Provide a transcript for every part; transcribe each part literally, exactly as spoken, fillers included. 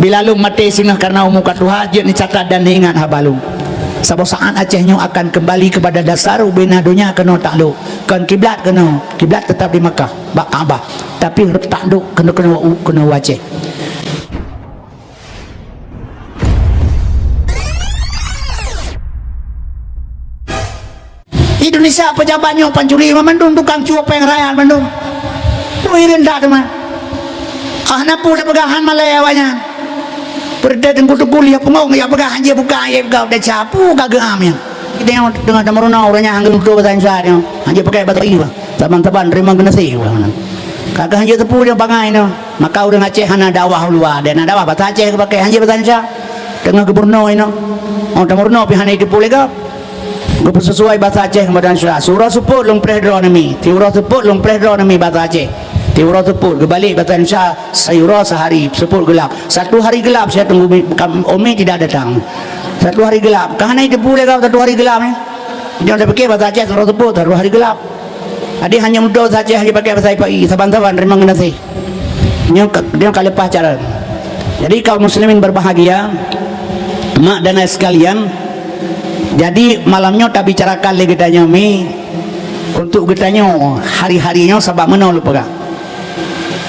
Bila lôn maté singoh karena umu ka tuha, jeuet neucatat dan neuingat haba lôn. Saboh saát Aceh nyoe akan keumbali keupada dasar ubena donya keunoe taklok. Kon kiblat keunoe, kiblat teutap di Makkah, bak Ka'bah. Tapi rot taklok keunoe, keunoe u, keunoe u Aceh. Indonesia pejabat nyoe pancuri mandum, tukang cuok péng rakyat mandum. Ui, rendah teuma. Ah, na peue tapeugah, han malée awak nyan. Peureuté teungku-teungku lieh peungong, ya peugah, han jeuet buka, ya peugah, desya, peue ka geuam nyan. Kita nyoe teungoh tameurunoe, ureueng nyan han geututoe bahasa Indonesia nyoe. Han jeuet pakai bahasa Inggris. Saban-saban teurimong geunaséh ureueng nyan. Ka keuh han jeuet teupeu nyoe bangai nyoe. Maka ureueng Aceh hana dakwah u luwa, dan na dakwah bahasa Aceh geupakai, han jeuet bahasa Indonesia. Teungoh geupeurunoe inoe. Oh, tameurunoe pih hana jiteupeue lé gob. Geupeusesuai bahasa Aceh ngon bahasa Indonesia. Siuroe seupôt lôn preh droeneuh mi. Siuroe seupôt lôn preh droeneuh mi bahasa Aceh. Siuroe seupôt geubalek bahasa Indonesia, siuroe sehari seupôt geulap. Satu hari gelap saya tunggu mi, kam, Umi tidak datang. Satu hari gelap. Ka hana jiteupeue lé gob satu hari gelap nyoe. Jangan terpikir bahasa Aceh siuroe seupôt, satu hari gelap. Jadi hanya mudah saja hanya pakai bahasa Ipai, saban-saban teurimong geunaséh. Nyoe ka, nyoe ka leupah cara. Jadi kaum muslimin berbahagia, mak dan ayah sekalian, jadi malam nyoe tabicarakan lé geutanyoe mi, untuk geutanyoe hari-hari nyoe sabab meunoe lôn peugah.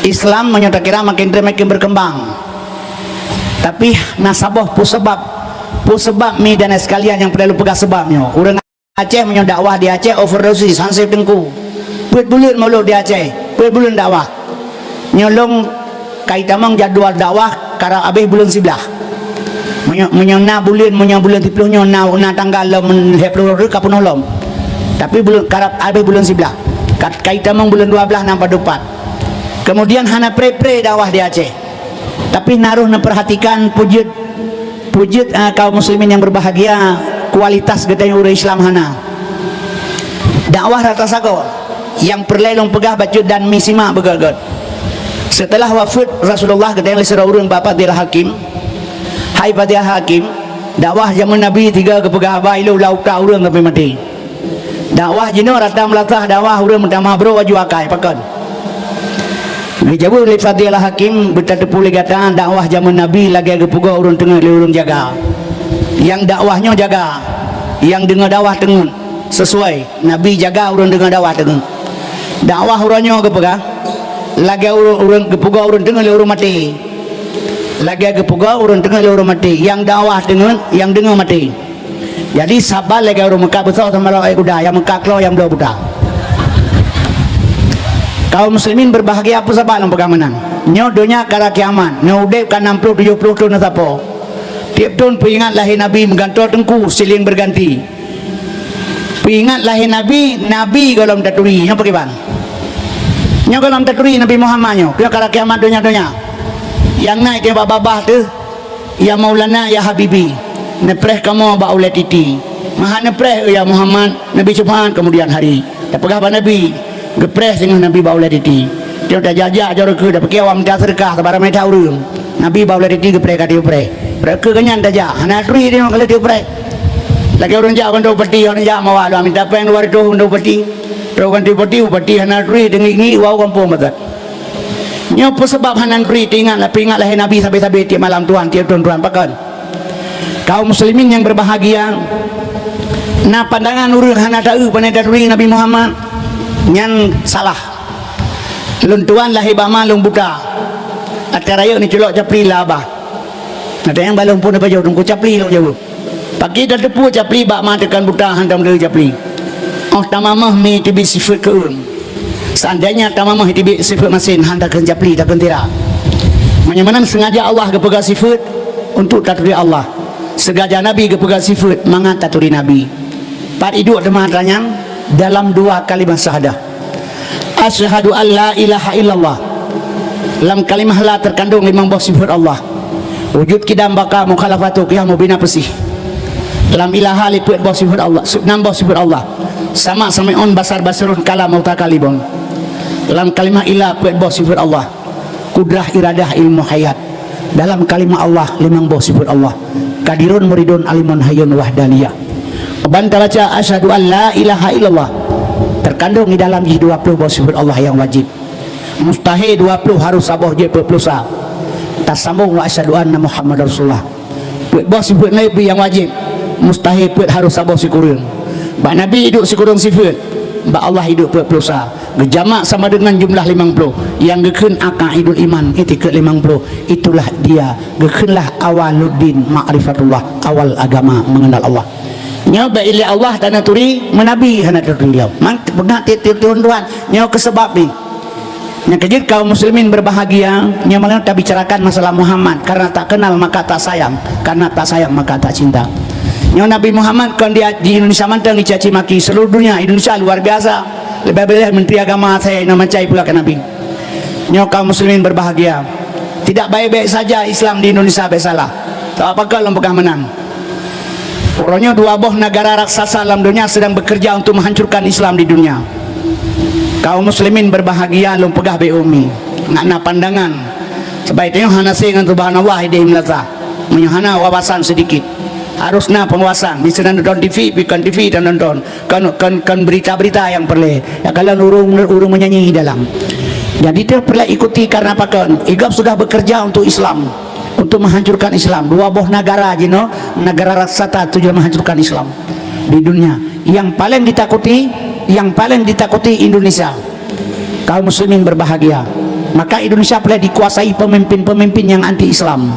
Islam meunyoe takira makin treb makin berkembang. Tapi na saboh peue sabab, peue sabab mi dan ayah sekalian nyang peureulée lôn peugah sabab nyoe. Ureueng Aceh meunyoe dakwah di Aceh overdosis, han sép teungku. Peuet buleuen mulod di Aceh, peuet buleuen dakwah. Nyoe lôn kai tamong jadwal dakwah karab abéh buleuen siblaih. Meunyoe, meunyoe na buleuen, meunyoe buleuen siplôh nyoe na, na tanggal lom lhèe plôh rhot ka peunoh lom. Tapi buleuen karab abéh buleuen siblaih. Ka, kai tamong buleuen dua blaih nam padub pat. Kemudian hana pré-pré dakwah di Aceh. Tapi naroh neupeurhatikan peue jeuet, peue jeuet, ah, kaum muslimin yang berbahagia, kualitas geutanyoe ureueng Islam hana. Dakwah rata sagoe, nyang peureulée lôn peugah bacut dan mi simak beugét-gét. Seuteulah wafeuet Rasulullah geutanyoe lé sidroe ureueng bak Fadhilah Hakim, hai Fadhilah Hakim, dakwah jameun Nabi tiga geupeugah haba ilée lam utak ureueng sampai maté. Dakwah jinoe rata meulasah dakwah ureueng meutamah brok aju akai, pakon? Geujaweueb lé Fadhilah Hakim, beutateupeue lé gata dakwah jameun Nabi lagée geupeugoe ureueng teungeut lé ureueng jaga. Nyang dakwah nyoe jaga, nyang deungoe dakwah teungeut, sesuai. Nabi jaga ureueng deungoe dakwah teungeut. Dakwah uroe nyoe geupeugah, lagée ureueng, ureueng geupeugoe ureueng teungeut lé ureueng maté. Lagée geupeugoe ureueng teungeut lé ureueng maté. Nyang dakwah teungeut, nyang deungoe maté. Jadi saban lagée ureueng meukat beusoe sama lagée kuda, nyang meukat klo nyang bloe buta. Kaum muslimin berbahagia, peue sabab lôn peugah meunan? Nyoe donya ka rab kiamat, nyoe udeb ka nam ploh tujoh ploh thon neusapo. Tieb thon peuingat lahé Nabi meugantoe teungku sileng berganti. Peuingat lahé Nabi, Nabi gohlom taturi, nyoe pakriban? Nyoe gohlom taturi Nabi Muhammad nyoe, nyoe ka rab kiamat donya-donya. Nyang na itée babah-babah teuh, "Ya Maulana, ya Habibi, neupreh kamoe bak ulée titi." "Meuhat neupreh, ya Muhammad, neubi syeufaát keumudian hari." Tapeugah bak Nabi, geupreh singoh Nabi bak ulée titi. Tiep tajak-jak jaroe keu, tapiké awak mita seudeukah, sabarang mita ureuëng. Nabi bak ulée titi geupreh ka tiep preh. Rot keu keunyan tajak, hana turi deungon ka lheueh tiep preh. Lagée ureuëng jak keuntô upati, ureuëng jak mawa doa mita péng dua reutôh keuntô upati. Trok ganti upati, upati hana turi, teungiek-ngiek wau gampông meutat. Nyoe peue sabab hana neuturi teuingat, peuingat lahé Nabi sabe-sabe tiep malam tuan, tiep thon tuan, pakon? Kaum muslimin nyang berbahagia, na pandangan ureuëng hana taeu pane taturi Nabi Muhammad, nyan salah. Lôn tuan lahé bak ma lôn buta. Atra rayeuk neuculok capli lam babah. Atra nyang balong pun neupajoh teungku capli lôn jaweueb. Pakri tateupeue capli bak ma teukan buta hantom teu capli. Óh tamamah mi teubiet sifeuet keu ureuëng. Seandainya tamamah teubiet sifeuet masen, han takheun capli, takheun tira. Meunyoe meunan sengaja Allah geupeugah sifeuet untuk taturi Allah. Sengaja Nabi geupeugah sifeuet mangat taturi Nabi. Pat iduek teuma atra nyan dalam dua kalimah syahadah. Asyhadu an la ilaha illallah. Lam kalimah la terkandung limong boh sifeuet Allah. Wujud, kidam, baqa, mukhalafatu, qiyam, bina, peusih. Lam ilaha lé peuet boh sifeuet Allah, su-, nam boh sifeuet Allah. Sama, sami'un, basar, basirun, kalam, mutakalimun. Lam kalimah ila peuet boh sifeuet Allah. Kudrah, iradah, ilmu, hayat. Dalam kalimah Allah, limong boh sifeuet Allah. Qadirun, muridun, alimun, hayyun, wahdaniyah. Ban tabaca asyhadu an la ilaha illallah, terkandung di dalam jih dua puluh boh sifeuet Allah nyang wajib. Mustahil dua puluh, harus saboh jeuet peuet puluh sa. Sambong wa asyhadu anna Muhammadar Rasulullah. Peuet boh sifeuet Nabi nyang wajéb, mustahé peuet harôh saboh sikureueng. Bak Nabi iduek sikureueng sifeuet, bak Allah iduek peuet ploh sa. Geujamak sama deungon jumlah limong ploh. Nyang geukheun aqaidul iman, itikeuet limong ploh. Itulah dia, geukheunlah awaluddin ma'rifatullah, awal agama mengenal Allah. Nyoe bak ilée Allah hana turi, meunabi hana turi lom. Mang peugah tiep-tiep Tuhan, nyoe keu sabab nyoe. Nyang keujeuet kaum muslimin berbahagia, nyoe malam tabicarakan masalah Muhammad, karena tak kenal maka tak sayang, karena tak sayang maka tak cinta. Nyoe Nabi Muhammad kon di, di Indonesia mantong dicaci maki, seluruh dunia, Indonesia luar biasa. Leubeh boleh menteri agama saya inoe macai pula ke Nabi. Nyoe kaum muslimin berbahagia. Tidak baik-baik saja Islam di Indonesia, baik salah. Tak apa kalau peugah menang. Uroe nyoe dua boh negara raksasa lam dunia sedang bekerja untuk menghancurkan Islam di dunia. Kaum muslimin berbahagia, lôn peugah bak umi. Nak na pandangan. Sebab tanyoe hana se ngon subhanallah ideh meulasa. Meunyoe hana wawasan sedikit. Harus na pengawasan. Di sana nonton T V, bukan T V dan nonton. Kon, kon, kon berita-berita nyang peureulée. Ya, kalau ureuëng, ureuëng menyanyi dalam. Jadi, teuh peureulée ikuti karena pakon. Igop sudah bekerja untuk Islam. Untuk menghancurkan Islam. Dua boh negara jinoe, negara raksasa tujuan menghancurkan Islam di dunia. Yang paling ditakuti, yang paling ditakuti Indonesia. Kaum muslimin berbahagia. Maka Indonesia pula dikuasai pemimpin-pemimpin yang anti Islam.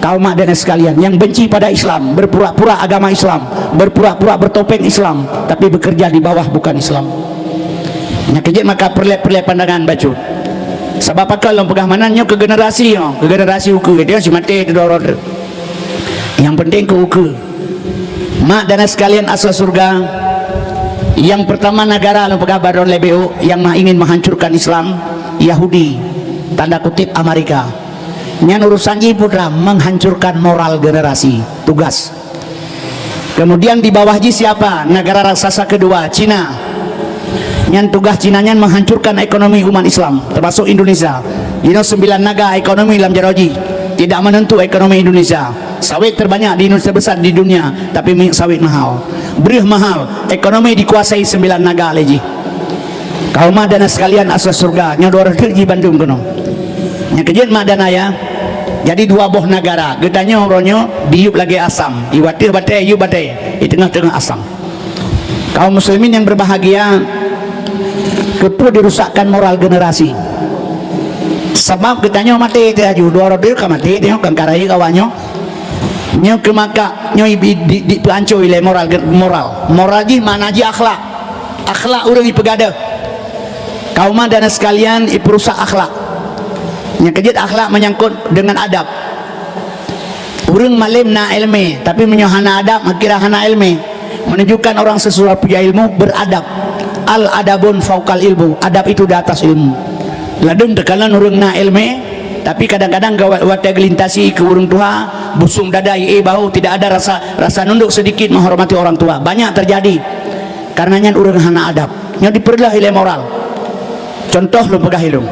Kaum mak dan sekalian, yang benci pada Islam, berpura-pura agama Islam, berpura-pura bertopeng Islam, tapi bekerja di bawah bukan Islam. Nyang keujeuet maka peureulée-peureulée pandangan bacut. Sabab pakon lôn peugah meunan nyoe keu generasi nyoe, keu generasi ukeue, dia si maté teuh dua uroe teuh. Nyang penting keu ukeue. Mak dan sekalian asai syeuruga, yang pertama negara lôn peugah baroe lé B O yang mah ingin menghancurkan Islam, Yahudi, tanda kutip Amerika. Nyan urusan jih putra menghancurkan moral generasi. Tugas. Kemudian di bawah jih siapa? Negara raksasa kedua, Cina. Nyan tugas Cina nyan menghancurkan ekonomi umat Islam, termasuk Indonesia. Jinoe sembilan naga ekonomi lam jaroe jih. Tidak menentu ekonomi Indonesia. Sawit terbanyak di Indonesia besar di dunia, tapi minyak sawit mahal. Breueh mahal, ekonomi dikuasai sembilan naga lé jih. Kaum mak dan sekalian asai syeuruga, nyoe dua uroe teuh jih bandum keunoe. Nyang keujeuet mak dan ayah, jadi dua boh negara. Geutanyoe uroe nyoe diyueb lagée asam, iwateuh batée, yueb batée, di teungoh-teungoh asam. Kaum muslimin yang berbahagia, keupeue dirusakkan moral generasi? Sabab geutanyoe maté teuh aju, dua uroe teuh ka maté, tanyoe kan ka rayeuk awak nyoe. Nyoe keumakak, nyoe di, di, dipeuancô ilée moral, moral. Moral jih makna jih akhlak. Akhlak ureuëng ipeugadôh. Kaum mak dan sekalian, ipeurusak akhlak. Nyang keujeuet akhlak menyangkut dengan adab. Ureuëng malem na iéleumé, tapi meunyoe hana adab, kira hana iéleumé. Menunjukkan orang sesudah puja ilmu beradab. Al adabun faukal ilmu. Adab itu di atas ilmu. Ladum teukalon ureuëng na iéleumé, tapi kadang-kadang gawat watée geulintasi keu ureuëng tuha, busong dada, ié bahu, tidak ada rasa, rasa nunduk sedikit menghormati orang tua. Banyak terjadi. Karena nyan ureuëng hana adab. Nyoe dipeureuloh ilée moral. Contoh lôn peugah ilung.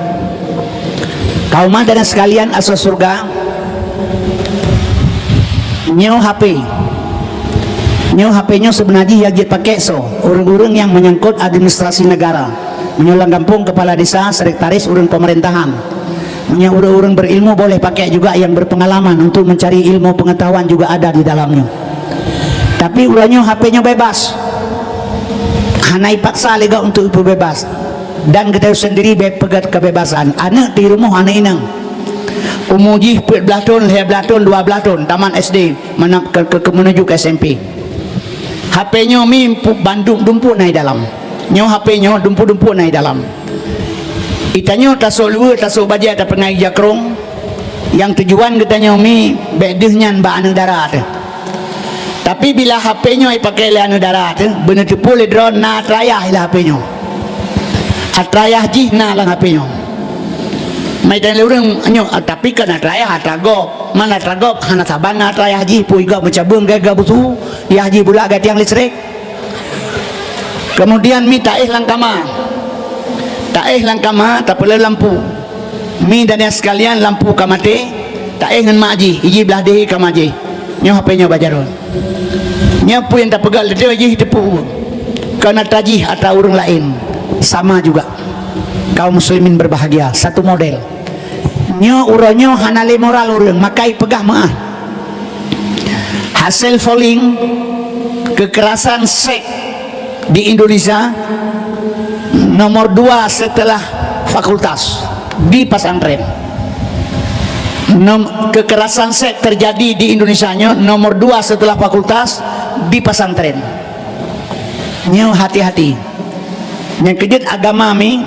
Kaum mak dan sekalian asai syeuruga, nyoe H P. Nyoe H P nyoe seubeuna jih nyang jeuet paké soe? Ureuëng-ureuëng nyang menyangkut administrasi negara. Meunyoe lam gampông kepala desa, sekretaris ureuëng pemerintahan. Meunyoe ureuëng-ureuëng berilmu boleh pakai juga yang berpengalaman untuk mencari ilmu pengetahuan juga ada di dalamnya. Tapi uroe nyoe H P nyoe bebas. Hana ipaksa lé gob untuk ipeubebas. Dan geutanyoe sendiri beu peugét kebebasan. Aneuk di rumoh aneuk inong. Umu jih peuet blaih thon, lhée blaih thon, dua blaih thon, tamat S D, meuna-, ke, ke, ke menuju ke S M P. H P nyoe mi pu-, bandum dumpuk na i dalam. Nyoe H P nyoe dumpuk-dumpuk na i dalam. Itanyoe tasok luweue, tasok bajée, tapeungai jakrong. Nyang tujuan geutanyoe mi bék deuh nyan bak aneuk dara teuh. Tapi bila H P nyoe ipaké lé aneuk dara teuh, beuneuteupeu lé droe na atra ayah lam H P nyoe. Atra ayah jih na lam H P nyoe. Mai tanyong lé ureuëng nyoe, "Ah, tapi kan atra ayah atra gob." Man atra gob hana saban ngon atra ayah jih, peue gob meucabeueng gaya-gaya busu, ayah jih bulak gaya tiang listrik. Kemudian mi taéh lam kama. Taéh lam kama, tapeuleueh lampu. Mi dan nyang sekalian lampu ka maté, taéh ngon mak jih, iji blaih deh kama jih. Nyoe H P nyoe bak jaroe. Nyoe peue nyang tapeugah lé droe jih teupeu. Kon atra jih, atra ureuëng laén. Sama juga. Kaum muslimin berbahagia, satu model. Nyoe uroe nyoe hana lé moral ureuëng, maka ipeugah meuah. Hasil polling kekerasan seks di Indonesia nomor dua setelah fakultas di pesantren. Nom-, kekerasan seks terjadi di Indonesia nyoe nomor dua setelah fakultas di pesantren. Nyoe hati-hati. Nyang keujeuet agama mi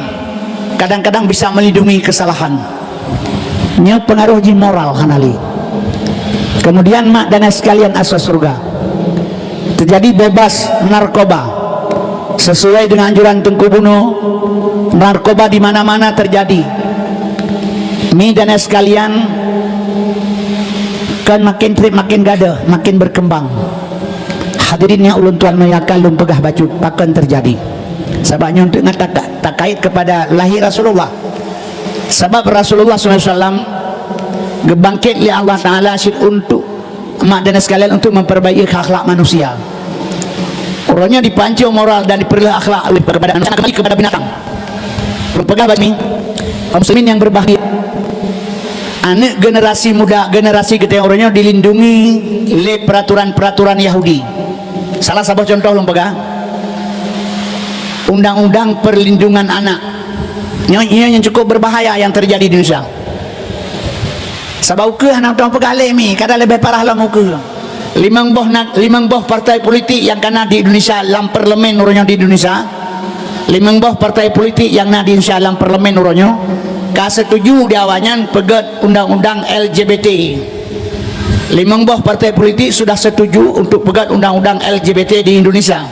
kadang-kadang bisa melindungi kesalahan. Nyoe pengaruh jih moral hana lé. Kemudian mak dan ayah sekalian asa surga. Terjadi bebas narkoba. Sesuai dengan anjuran Teungku Bunoe, narkoba di mana-mana terjadi. Mi dan ayah sekalian, kan makin treb makin gadoh, makin berkembang. Hadirin nyang ulôn tuan muliakan, lôn peugah bacut pakon terjadi. Sabab nyoe teungoh taka-, takait kepada lahé Rasulullah. Sabab Rasulullah sallallahu alaihi wasallam geubangkét lé Allah Taala cit untuk mak dan sekalian untuk memperbaiki akhlak manusia. Uroe nyoe dipancung moral dan dipeureuloh akhlak oleh kepada manusia kembali kepada binatang. Lôn peugah bak mi, kaum muslimin yang berbahagia. Aneuk generasi muda, generasi geutanyoe uroe nyoe dilindungi lé peraturan-peraturan Yahudi. Salah saboh contoh lôn peugah, Undang-Undang Perlindungan Anak. Nyoe, nyoe nyang cukup berbahaya yang terjadi di Indonesia. Sabab ukeue hana teupeugah lé mi, kadang leubeh parah lom ukeue. Limong boh na-, limong boh partai politik nyang kana di Indonesia lam parlemen uroe nyoe di Indonesia. Limong boh partai politik nyang na di Indonesia lam parlemen uroe nyoe ka setuju di awaknyan peugét undang-undang L G B T. Limong boh partai politik sudah setuju untuk peugét undang-undang L G B T di Indonesia.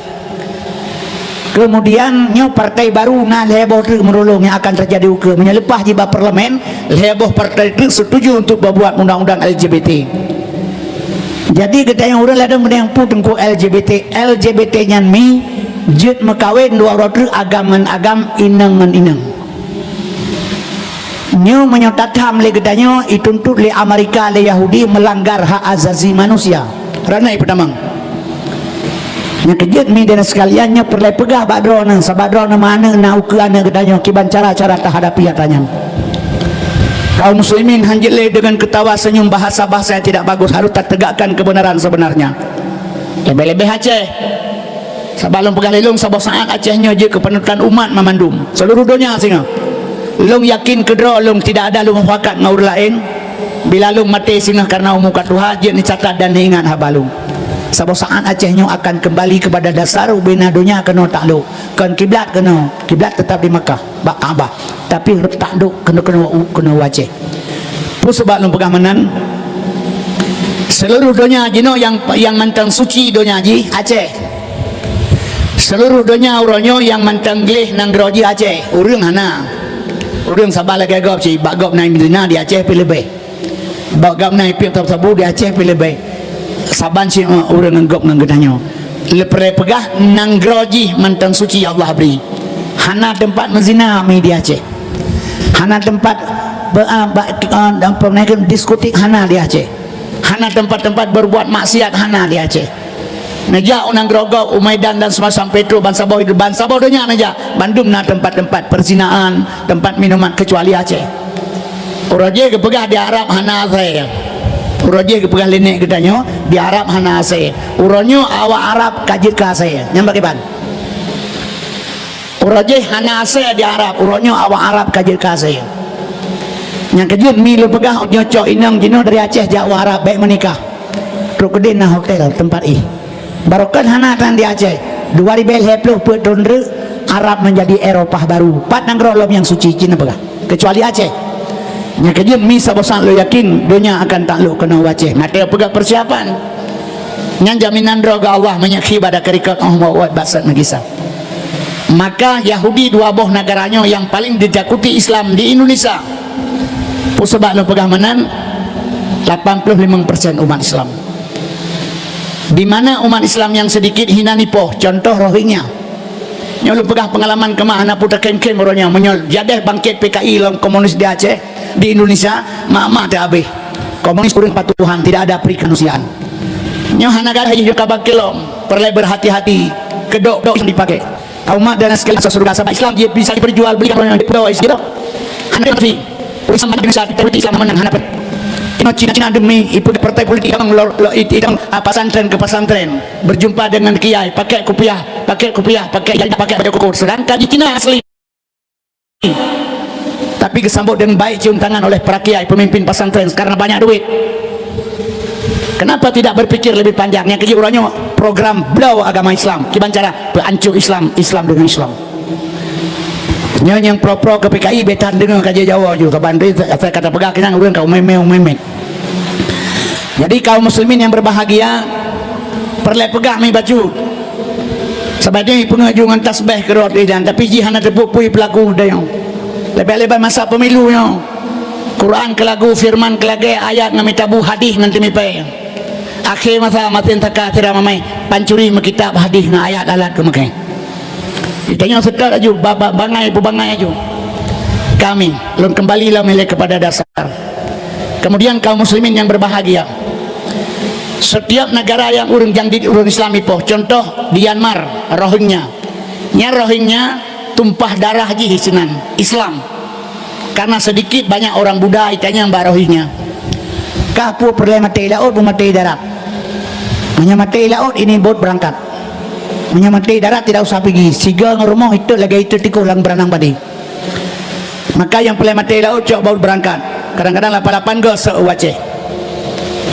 Kemudian nyoe partai baru na lhée boh teuk meurulông nyang akan terjadi ukeue. Meunyoe leupah jih bak parlemen, lhée boh partai teuk setuju untuk peubuat undang-undang L G B T. Jadi geutanyoe ureuëng ladôm meunyoe peue teungku L G B T, L G B T nyan mi jeuet meukawen dua uroe teuk agam ngon agam, inong ngon inong. Nyoe meunyoe tatham lé geutanyoe, ituntut lé Amerika, lé Yahudi meulanggar hak azazi manusia. Ranai peutamong. Nyang keujeuet mi dan sekalian nyoe peureulée peugah bak droeneuh, sabab droeneuh meuaneuk na ukeue aneuk geutanyoe kiban cara-cara tahadapi atra nyan. Kaum muslimin, hanjeuet lé deungon keutawa seunyum bahasa-bahasa yang tidak bagus, harus tategakkan kebenaran sebenarnya. Leubeh-leubeh Aceh. Sabab lôn peugah lé lôn, saboh saát Aceh nyoe jeuet keu panutan umat mamandum seluruh donya singoh. Lôn yakin keudroe lôn tidak ada lôn mufakat ngon ureuëng laén. Bila lôn maté singoh karena umu ka tuha, jeuet neucatat dan neuingat haba lôn. Saboh saát Aceh nyoe akan kembali kepada dasar ubena donya keunoe taklok. Kon kiblat keunoe, kiblat tetap di Makkah, bak Ka'bah. Tapi rot taklok keunoe, keunoe, keunoe u Aceh. Peue sabab lôn peugah meunan? Seluruh donya jinoe nyang, nyang mantong suci donya jih Aceh. Seluruh donya uroe nyoe nyang mantong gleh nanggroe jih Aceh. Ureuëng hana. Ureuëng saban lagée gob cit, bak gob na zina di Aceh pih leubeh. Bak gob na ipiep sabu-sabu di Aceh pih leubeh. Saban cit, eh, ureuëng ngon gob ngon geutanyoe. Leupeureulée peugah nanggroe jih mantong suci Allah bri. Hana teumpat meuzina mi di Aceh. Hana teumpat be-, ah, ba-, ah, dan peunaikon diskotik hana di Aceh. Hana teumpat-teumpat berbuat maksiat hana di Aceh. Neujak u nanggroe gob, u Medan dan semacam Petro, bansaboh, bansaboh donya neujak, bandum na teumpat-teumpat perzinaan, teumpat minuman, kecuali Aceh. Uroe jih geupeugah di Arab hana asée. Uroe jih geupeugah lé nèk geutanyoe di Arab hana asée. Uroe nyoe awak Arab ka jeuet keu asée. Nyan bagaimana? Uroe jih hana asée di Arab, uroe nyoe awak Arab ka jeuet keu asée. Nyang keujeuet mi lôn peugah, nyoe cok inong jinoe dari Aceh jak u Arab bèk meunikah. Trok keudeh na hotel teumpat ih. Barokon hana tan di Aceh. Dua ribèe lhèe ploh peuet thôn reuk, Arab menjadi Eropah baru. Pat nanggroe lom nyang suci, ci na peugah. Kecuali Aceh. Nyang keujeuet mi saboh saat lôn yakin donya akan taklok keunoe u Aceh. Maté peugah persiapan. Nyan jaminan droe geuh Allah meunyoe khi bak takeurikot óh meu'uet bak sat meugisa. Maka Yahudi dua boh nagara nyoe nyang paleng ditakuti Islam di Indonesia. Peue sabab lôn peugah meunan? Lapan puluh limong persen umat Islam. Di mana umat Islam nyang seudikit hinan ipoh, contoh Rohingya. Nyoe lôn peugah peungalaman keumah hana peue takhém-khém uroe nyoe. Meunyoe jadeh bangkét P K I lom komunis di Aceh, di Indonesia, mak-mak teuhabéh. Komunis ureueng patuhan, tidak ada perikemanusiaan. Nyoe hana gadôh jih ka bangkét lom, peureulée berhati-hati, keudok-dok nyang dipaké. Umat dan sekalian surga, sabab Islam jih bisa diperjual belikan uroe nyoe, hana mati. Islam hana bisa, politik Islam menang hana pernah. Ino Cina-Cina demi ipeugah partai politik yang lo, lo, it, it, ah, pesantren ke pesantren, berjumpa dengan kiai, pakai kupiah, pakai kupiah, pakai jilbab, pakai baju koko. Sedangkan di Cina asli, tapi disambut dengan baik, cium tangan oleh para kiai, pemimpin pesantren karena banyak duit. Kenapa tidak berpikir lebih panjang? Nyang keujeuet uroe nyoe program bloe agama Islam. Kiban cara peuancô Islam, Islam dengan Islam. Nyoe nyang pro-pro keu P K I, bèk tan deungö ka jeuet Jawa ju, kaban deh, asai ka tapeugah keunan ureueng ka umé-mé, umé-mé. Jadi kaum muslimin yang berbahagia, peureulèe peugah mi bacut. Sabab nyoe peungeut ju ngon tasbeh keudroe idan, tapi jih hana teupeu peue peulaku dayong. Leubeh-leubeh masa pemilu nyoe. Quran keulagu, firman keulagèe, ayat ngon mita bu, hadih ngon teumipèe. Akhé masa masen saka sira mamai, pancuri meukitab hadih ngon ayat alat keumeukèe. Geutanyoe seutôt laju, ba-, ba-, bangai peubangai laju. Kami, lôn kembali lom ilèe kepada dasar. Kemudian kaum muslimin yang berbahagia, setiap negara yang ureueng jangdit ureueng Islam ipoh, contoh di Myanmar, Rohingya. Nyan Rohingya tumpah darah jih sinan Islam. Karena sedikit banyak orang Buddha itanyong bak Rohingya. Kah peue peureulèe maté laôt, peue maté darat? Meunyoe maté laôt, ini bot berangkat. Meunyoe maté darat, tidak usah pigi. Sigoe ngon rumoh itot lagèe itot tikôh lam beurangkang padé. Maka nyang peureulèe maté laôt cok baut berangkat. Kadang-kadang lapan-lapan goe sôk u Aceh.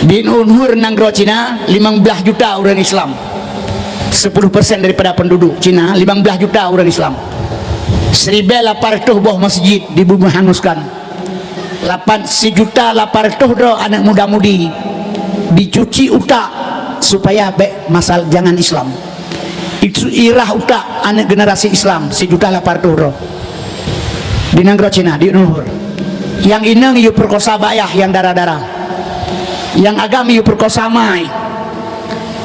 Di Unhur nanggroe Cina, limong blaih juta ureueng Islam. Sepuluh persen daripada penduduk Cina, limong blaih juta ureueng Islam. Siribèe lapan reutôh boh masjid dibumoe hanguskan. Lapan, sijuta lapan reutôh droe aneuk muda-mudi dicuci utak supaya bèk masal jangan Islam. Itu irah utak aneuk generasi Islam sijuta lapan reutôh droe di nanggroe Cina, di Unhur. Nyang inong yue peukosa bak ayah nyang dara-dara. Nyang agam yue peukosa ma.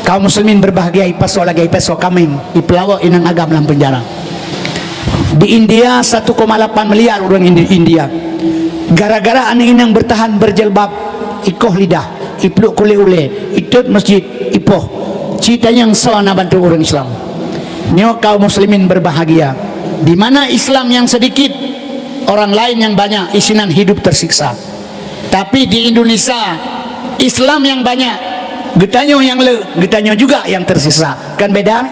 Kaum muslimin berbahagia, ipasoe lagèe ipasoe kaméng, ipeulawok inong agam lam penjara. Di India satu koma lapan miliar ureueng Indi-, India. Gara-gara aneuk inong bertahan berjilbab, ikoh lidah, ipluek kulét ulèe, itot masjid, ipoh. Ci tanyong soe na bantu ureueng Islam. Nyoe kaum muslimin berbahagia. Di mana Islam yang sedikit, orang lain yang banyak, isinan hidup tersiksa. Tapi di Indonesia, Islam yang banyak, geutanyoe nyang le, geutanyoe juga nyang tersiksa. Kan beda?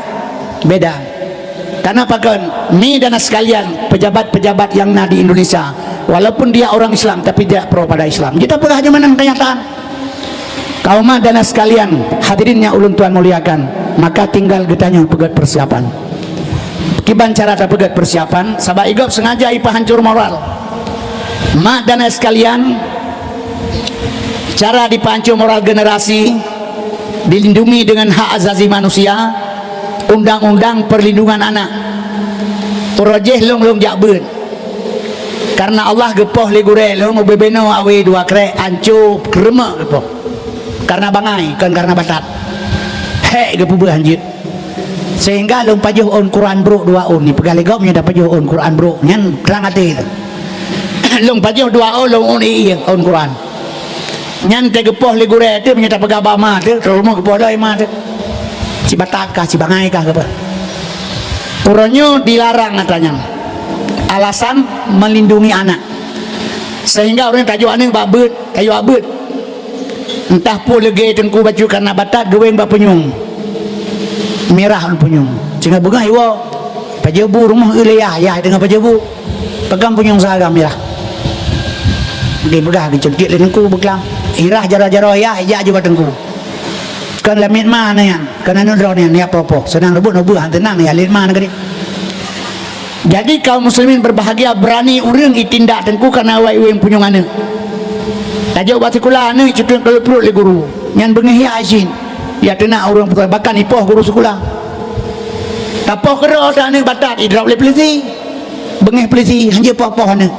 Beda. Karena pakon, mi dan sekalian, pejabat-pejabat yang na di Indonesia, walaupun dia orang Islam, tapi tidak pro pada Islam. Kita peugah aja mana kenyataan. Kaum dan sekalian, hadirin yang ulun tuan muliakan, maka tinggal geutanyoe peugöt persiapan. Kiban cara tapeugöt persiapan, sabab i gob sengaja ipahancor moral. Mak dan ayah sekalian, cara dipahancor moral generasi dilindungi dengan hak asasi manusia, undang-undang perlindungan anak. Uroe jéh lôn, lôn jak beuet. Karena Allah geupoh lé gurèe lôn, ubé binoe awe dua krek, anco, keureumeuk geupoh. Karena bangai, kon karena batat. Hék geupeubeuet hanjeuet. Sehingga lôn pajoh ôn Quran brôk dua ôn. Ipeugah lé gob nyan tapajoh ôn Quran brôk. Nyan trang até teuh. Lôn pajoh dua ôn, lôn ôn ié ôn Quran. Nyan teuh geupoh lé gurèe teuh, meunyoe tapeugah bak ma teuh, rot rumoh geupoh lom ma teuh. Cibatat kah, cibangai kah, geupeugah. Uroe nyoe dilarang atra nyan. Alasan melindungi anak. Sehingga ureueng tajok aneuk bak beuet, tajok bak beuet. Entah peue leugée teungku bacut karena batat geuwéng bak punyueng. Mirah ôn punyueng. Singoh beungoh iwoe. Pajoh bu rumoh eu lé yah, yah teungoh pajoh bu. Peugam punyueng saga mirah. Geupeugah geucuntiek lé teungku beuklam. Irah jaroe-jaroe yah, ijak ju bak teungku. Kon lamiet ma nyan, kon aneuk droe nyan, ya poh-poh. Seunang reubot neubeue han teunang ya lé ma nanggroe. Jadi kaum muslimin berbahagia, berani ureueng itindak teungku karena awai ureueng punyueng aneuk. Tajok bak sikula aneuk, cuteuk keu pruet lé guru. Nyan beungéh ya jih. Ya teunak ureueng putra, bahkan ipoh guru sikula. Tapoh keudroe aneuk batat, idrop lé peulisi. Beungéh peulisi, hanjeuet poh-poh aneuk.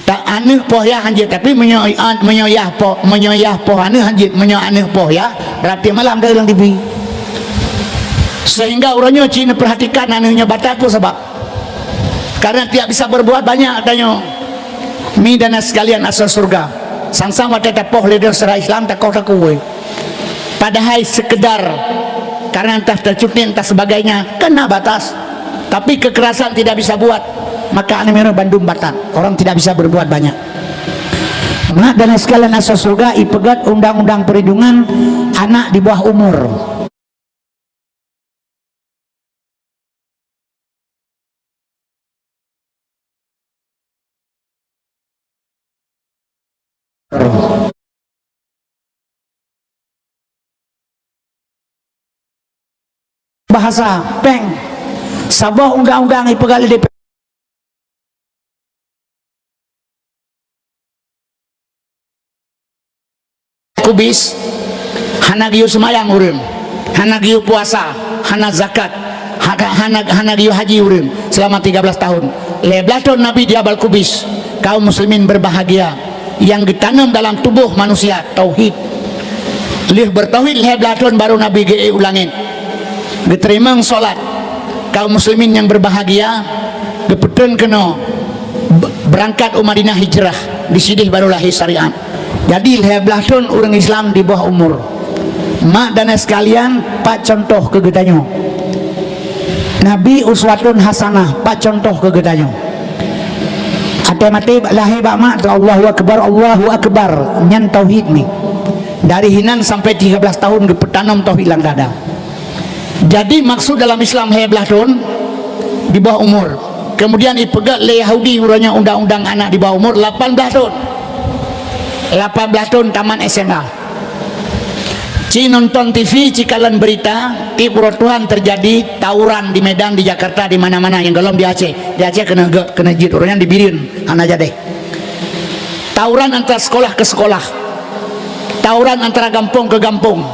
Tak aneuk poh yah hanjeuet, tapi meunyoe, meunyoe yah poh, meunyoe yah poh aneuk hanjeuet, meunyoe aneuk poh yah, berarti malam dah dalam T V. Sehingga uroe nyoe cit neupeurhatikan aneuk nyoe batat peue sabab. Karena tiap bisa berbuat banyak tanyoe. Mi dan sekalian asal surga. Sang-sang watèe tapoh lé droe secara Islam, takoh takuwé. Padahai sekedar karena entah tercutin, entah sebagainya, kan na batas. Tapi kekerasan tidak bisa buat. Maka aneuk miet bandum batat, orang tidak bisa berbuat banyak. Mak dan sekalian asoe syurga, ipeugét undang-undang perlindungan anak di bawah umur. Bahasa, péng. Saboh undang-undang ipeugah lé D P R. Kubis, hana geuyue seumayang ureuëng, hana geuyue puasa, hana zakat, hana, hana, hana geuyue haji ureuëng selama tiga belas tahun. Lhée blaih thon Nabi di Abal Kubis, kaum muslimin berbahagia. Nyang geutanom dalam tuboh manusia tauhid. Lheueh beutauhid lhée blaih thon baru Nabi geuék u langét. Geuteurimong salat. Kaum muslimin nyang berbahagia, geupeutrön keunoe be-, beurangkat u Madinah hijrah, di sideh baru lahé syariat. Jadi lhée blaih thon ureuëng Islam di bawah umur. Mak dan sekalian, pat contoh keu geutanyoe? Nabi uswatun hasanah, pat contoh keu geutanyoe? Até maté lahé bak mak, Allahu Akbar, Allahu Akbar, nyan tauhid mi. Dari hinan sampai tiga belas tahun geupeutanom tauhid lam dada. Jadi maksud dalam Islam lhée blaih thon di bawah umur. Kemudian ipeugét lé Yahudi uroe nyoe undang-undang anak di bawah umur lapan blaih thon. Lapan blaih thon tamat S M A. Ci nonton T V, ci kalon berita, tiep uroe tuha terjadi tawuran di Medan, di Jakarta, di mana-mana nyang gohlom di Aceh. Di Aceh keuneuk gét, keuneuk jeuet, uroe nyan di Bireuen, hana jadeh. Tawuran antara sekolah ke sekolah. Tawuran antara gampông ke gampông.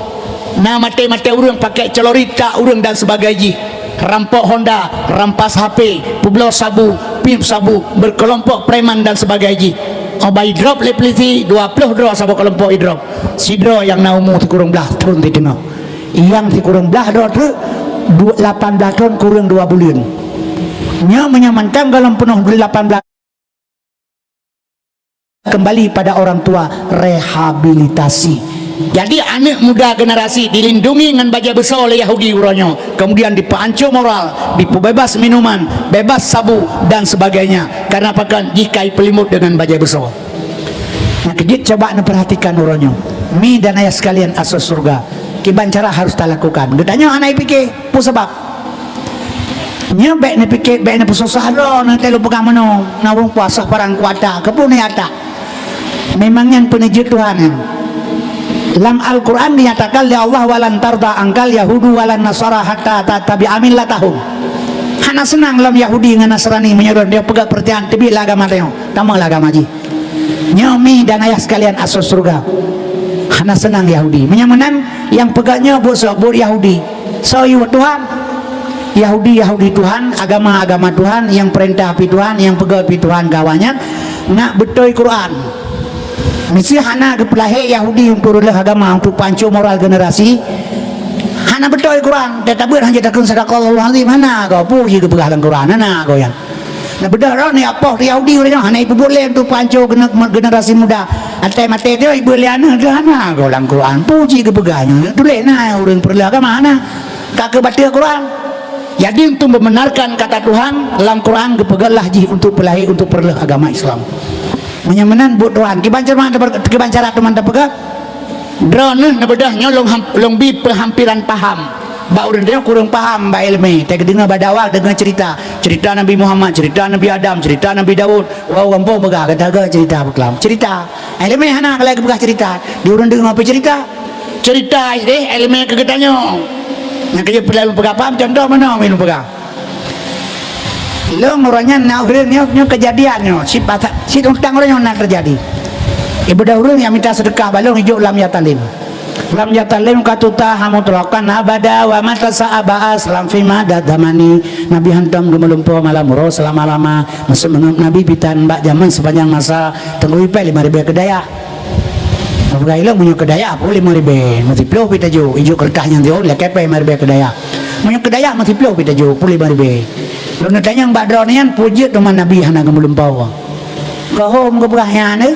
Na maté-maté ureuëng, pakai celurit, tak ureuëng dan sebagainya jih. Rampok Honda, rampas H P, peubloe sabu, piep sabu, berkelompok preman dan sebagainya jih. Óh ba idrop lé pulisi, dua ploh droe saboh keulompok idrop. Sidroe nyang na umu sikureueng blaih thon di teungoh. Nyang sikureueng blaih droe teuk, du-, lapan blaih thon kureueng dua buleuen. Nyoe meunyoe mantong gohlom peunoh lapan blaih, kembali pada orang tua, rehabilitasi. Jadi aneuk muda generasi dilindungi ngon bajée beusoe lé Yahudi uroe nyoe, kemudian dipeuancô moral, dipeubeubaih minuman, beubaih sabu dan sebagainya. Karena pakon? Jih ka ipeulimot deungon bajée beusoe. Nyang keujeuet coba neupeurhatikan uroe nyoe, mi dan ayah sekalian asoe syurga, kiban cara harus talakukan. Geutanyoe hana ipike, peue sabab? Nyoe bék neupike, bék neupeususah droe, neuteuk lôn peugah meunoe, na ureuëng puasa parang kuata, keupeue neuata? Memang nyan peuneujeuet Tuhan nyan. Lam Al-Quran dinyatakan lé Allah, "Walan tarda angkal yahudu walan nasara hatta tattabi'a millatahum." Hana seunang lom Yahudi ngon Nasrani meunyoe droe peugah peurtian teubiet lam agama tanyoe, tamong lam agama jih. Nyoe mi dan ayah sekalian asoe syurga. Hana seunang Yahudi. Meunyoe meunan, nyang peugah nyoe buet soe? Buet Yahudi. Soe yue Tuhan? Yahudi, Yahudi Tuhan, agama, agama Tuhan, nyang peurintah pih Tuhan, nyang peugah pih Tuhan keu awaknyan, nak beutôi Quran. Meusé hana geupeulahé Yahudi untuk reuloh agama, untuk peuancô moral generasi, hana beutôi Quran. Teutabeuet hana takheun sadaqallahul azim, hana goe, peue jih geupeugah lam Quran, hana goe nyan. Neubeudôh droe neuapoh Yahudi uroe nyoe hana ipeubuet lé untuk peuancô gene-, generasi muda. Até maté teuh ibeuet lé aneuk teuh hana goe lam Quran. Peue jih geupeugah nyoe? Tuléh na ureuëng peureuloh agama hana. Ka keuh bateue Quran. Jadi untuk membenarkan kata Tuhan, lam Quran geupeugah lah jih untuk peulahé, untuk peureuloh agama Islam. Meunyoe meunan buet Tuhan, kiban cara teupeu-, kiban cara teuma teupeugah? Droeneuh neubeudôh nyoe lôn ham-, lôn bi peuhampiran paham. Bak ureuëng nyoe kureueng paham bak iéleumé, teudeungoe bak dakwah, deungoe cerita. Cerita Nabi Muhammad, cerita Nabi Adam, cerita Nabi Daud. Wah, gampông peugah, gata-gata cerita beukelam. Cerita. Iéleumé hana keu lagée peugah cerita. Di ureuëng deungoe peucerita. Cerita deh, iéleumé keu geutanyoe. Nyang keu jeuet peuleueh lôn peugah paham, contoh meunoe mi lôn peugah. Lôn uroe nyan na ureuëng nyoe, nyoe keujadian nyoe, sit basa-, sit utang uroe nyoe na teujadi. Ibeudôh ureuëng nyang mita seudeukah bak lôn ijok lam Yatalem. Lam Yatalem ka tuta hamu tulokan abada wa mata sa'aba aslam fi mada zamani. Nabi hantom geumeulumpoe malam uroe seulama-lama. Meuseumeuet Nabi bitan bak jameun sepanjang masa teungoh ipée lima ribée keudayah. Peugah ilong meunyoe keudayah peuet lima ribée, meusiploh pih tajok, ijok keureutah nyang jok, lakée pée lima ribée keudayah. Meunyoe keudayah meusiploh pih tajok, peuet lima ribée. Lôn neutanyong bak droeneuh nyan, peue jeuet teuma Nabi hana geumeulumpoe? Keuhom geupeugah nyan, eh?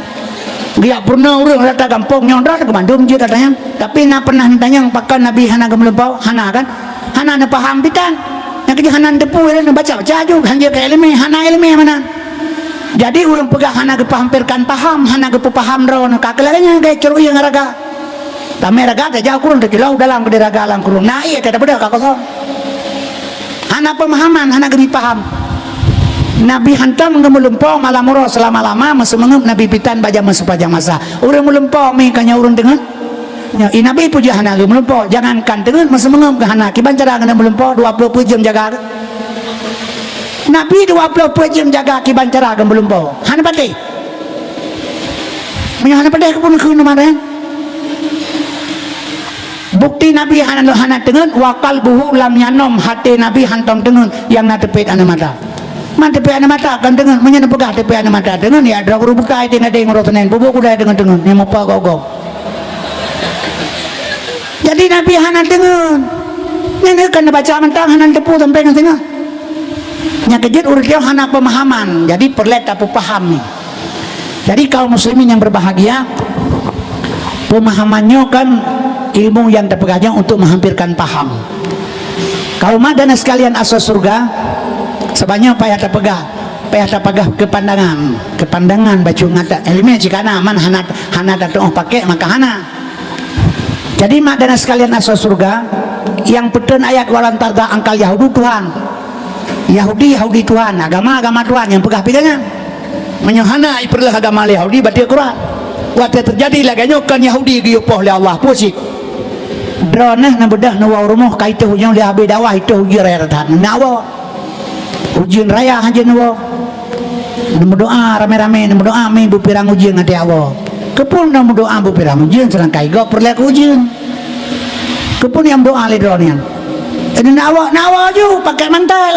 Geujak peurunoe ureuëng rata gampông nyoe droe teuh keumandum jeuet gata nyan. Tapi na pernah neutanyong pakon Nabi hana geumeulumpoe? Hana kan? Hana neupaham bitan. Nyang keujeuet hana teupeu, ilée baca-baca aju, hanjeuet keu ileumé, hana ileumé meunan. Jadi ureuëng peugah hana geupeuhampeurkan paham, hana geupeupaham droe, ka keuh lagée nyan, geucurui ngon raga. Tamé raga tajak kureueng, teuceuloh dalam keudeh raga lam kureueng. Na ié teupeudeuh ka kosong. Hana peumahaman, hana geubri paham. Nabi hantom geumeulumpo malam uroe seulama-lama, meuseumeungeueb Nabi pitan bak jameun seupajang masa. Ureuëng meulumpo mi ka nyoe ureuëng deungon. Nyoe, i Nabi peue jeuet hana geumeulumpo, jangankan teungeut, meuseumeungeueb geuh hana, kiban cara geuneuk meulumpo, dua ploh peuet jeuem jaga geuh. Nabi dua ploh peuet jeuem jaga kiban cara geumeulumpo. Hana patéh. Meunyoe hana patéh, keupeue neukheun nyoe mareh? Bukeuti Nabi hana, hana teungeut, wa qalbuhu lam yanom, até Nabi hantom teungeut, nyang na teupet aneuk mata. Man teupet aneuk mata kon teungeut, meunyoe neupeugah teupet aneuk mata teungeut, ya droe ureuëng bukai tinggai deng uroe Senin, peubuet kudai teungeut-teungeut, nyang mupa gob-gob. Jadi Nabi hana teungeut. Nyan kan baca mantong hana teupeu sampai ngon singoh. Nyang keujeuet ureuëng nyoe hana pemahaman, jadi peureulée tapeupaham ni. Jadi kaum muslimin yang berbahagia, pemahaman nyoe kan ilmu yang tapeugah nyoe untuk menghampirkan paham. Kaum mak dan sekalian asoe syurga, sebanyak payah tapeugah, payah tapeugah keu pandangan, keu pandangan bacut ngon ilmu jih kana, man hana, hana tatuoh pakai maka hana. Jadi mak dan sekalian asoe syurga, nyang peuteun ayat walan tarda angkal Yahudi Tuhan. Yahudi, Yahudi Tuhan, agama, agama Tuhan nyang peugah pih nyan. Meunyoe hana ipeureuloh agama lé Yahudi, bateue Quran. Watée teujadi lagée nyoe kon Yahudi geuyue poh lé Allah, peue cit? Droeneuh neubeudôh neuwoe rumoh ka itôh ujeuen lé habéh dakwah itôh ujeuen raya that. Neuwoe. Ujeuen raya hanjeuet neuwoe. Neumeudoá ramé-ramé, neumeudoá mi beupirang ujeuen até Allah. Keupeue neumeudoá beupirang ujeuen seudangkan gob peureulée keu ujeuen? Keupeue nyang meudoá lé droeneuh nyan? Neuwoe, neuwoe aju pakai mantel.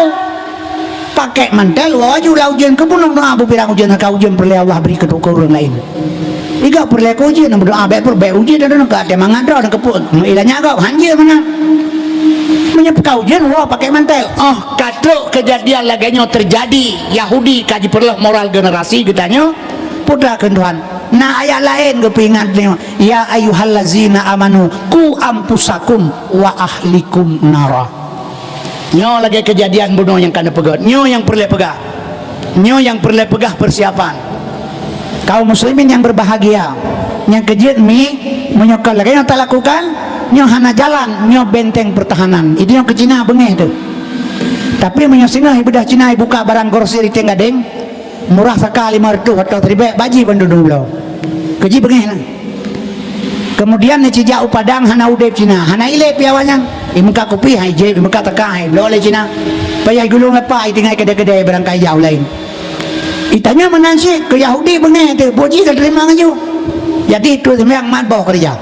Pakai mantel, woe aju lam ujeuen, keupeue neumeudoá beupirang ujeuen, ka ujeuen peureulée Allah bri keu ureuëng laén. Igob peureulée keu ujeuen, neumeudoá bék peureulée ujeuen, dan ka até mangat droe, dan keupeue, meuilah nyan gob, hanjeuet meunan. Meunyoe peue ka ujeuen, woe pakai mantel. Oh, ka trok keujadian lagée nyoe teujadi, Yahudi ka jipeureuloh moral generasi geutanyoe, putra keu Tuhan. Na ayat laén geupeuingat nyoe, "Ya ayyuhallazina amanu, qu anfusakum wa ahlikum nara." Nyoe lagée keujadian bunoe nyang ka neupeugét. Nyoe nyang peureulée peugah. Nyoe nyang peureulée peugah peusiapan. Kaum muslimin yang berbahagia, nyang keujeuet mi, meunyoe kon lagée nyoe talakukan, nyoe hana jalan, nyoe benteng pertahanan. Itu nyang keu Cina beungéh tu. Tapi meunyoe singoh ibeudôh Cina ibuka barang grosir i Teng Gadeng, murah saka lima reutôh atau siribée, baji bandum dua bloe. Keu jih beungéh na. Kemudian neucijak u Padang hana udeb Cina, hana ilée pih awaknyan. Imeukat kupi hai jeb, imeukat taka hai bloe lé Cina. Payah gulong leupah itinggai keudée-keudée barangkai jauh laén. Itanya meunan cit keu Yahudi beungéh teuh, buet jih ka teurimong laju. Jadi tu seumayang mat boh keureuja.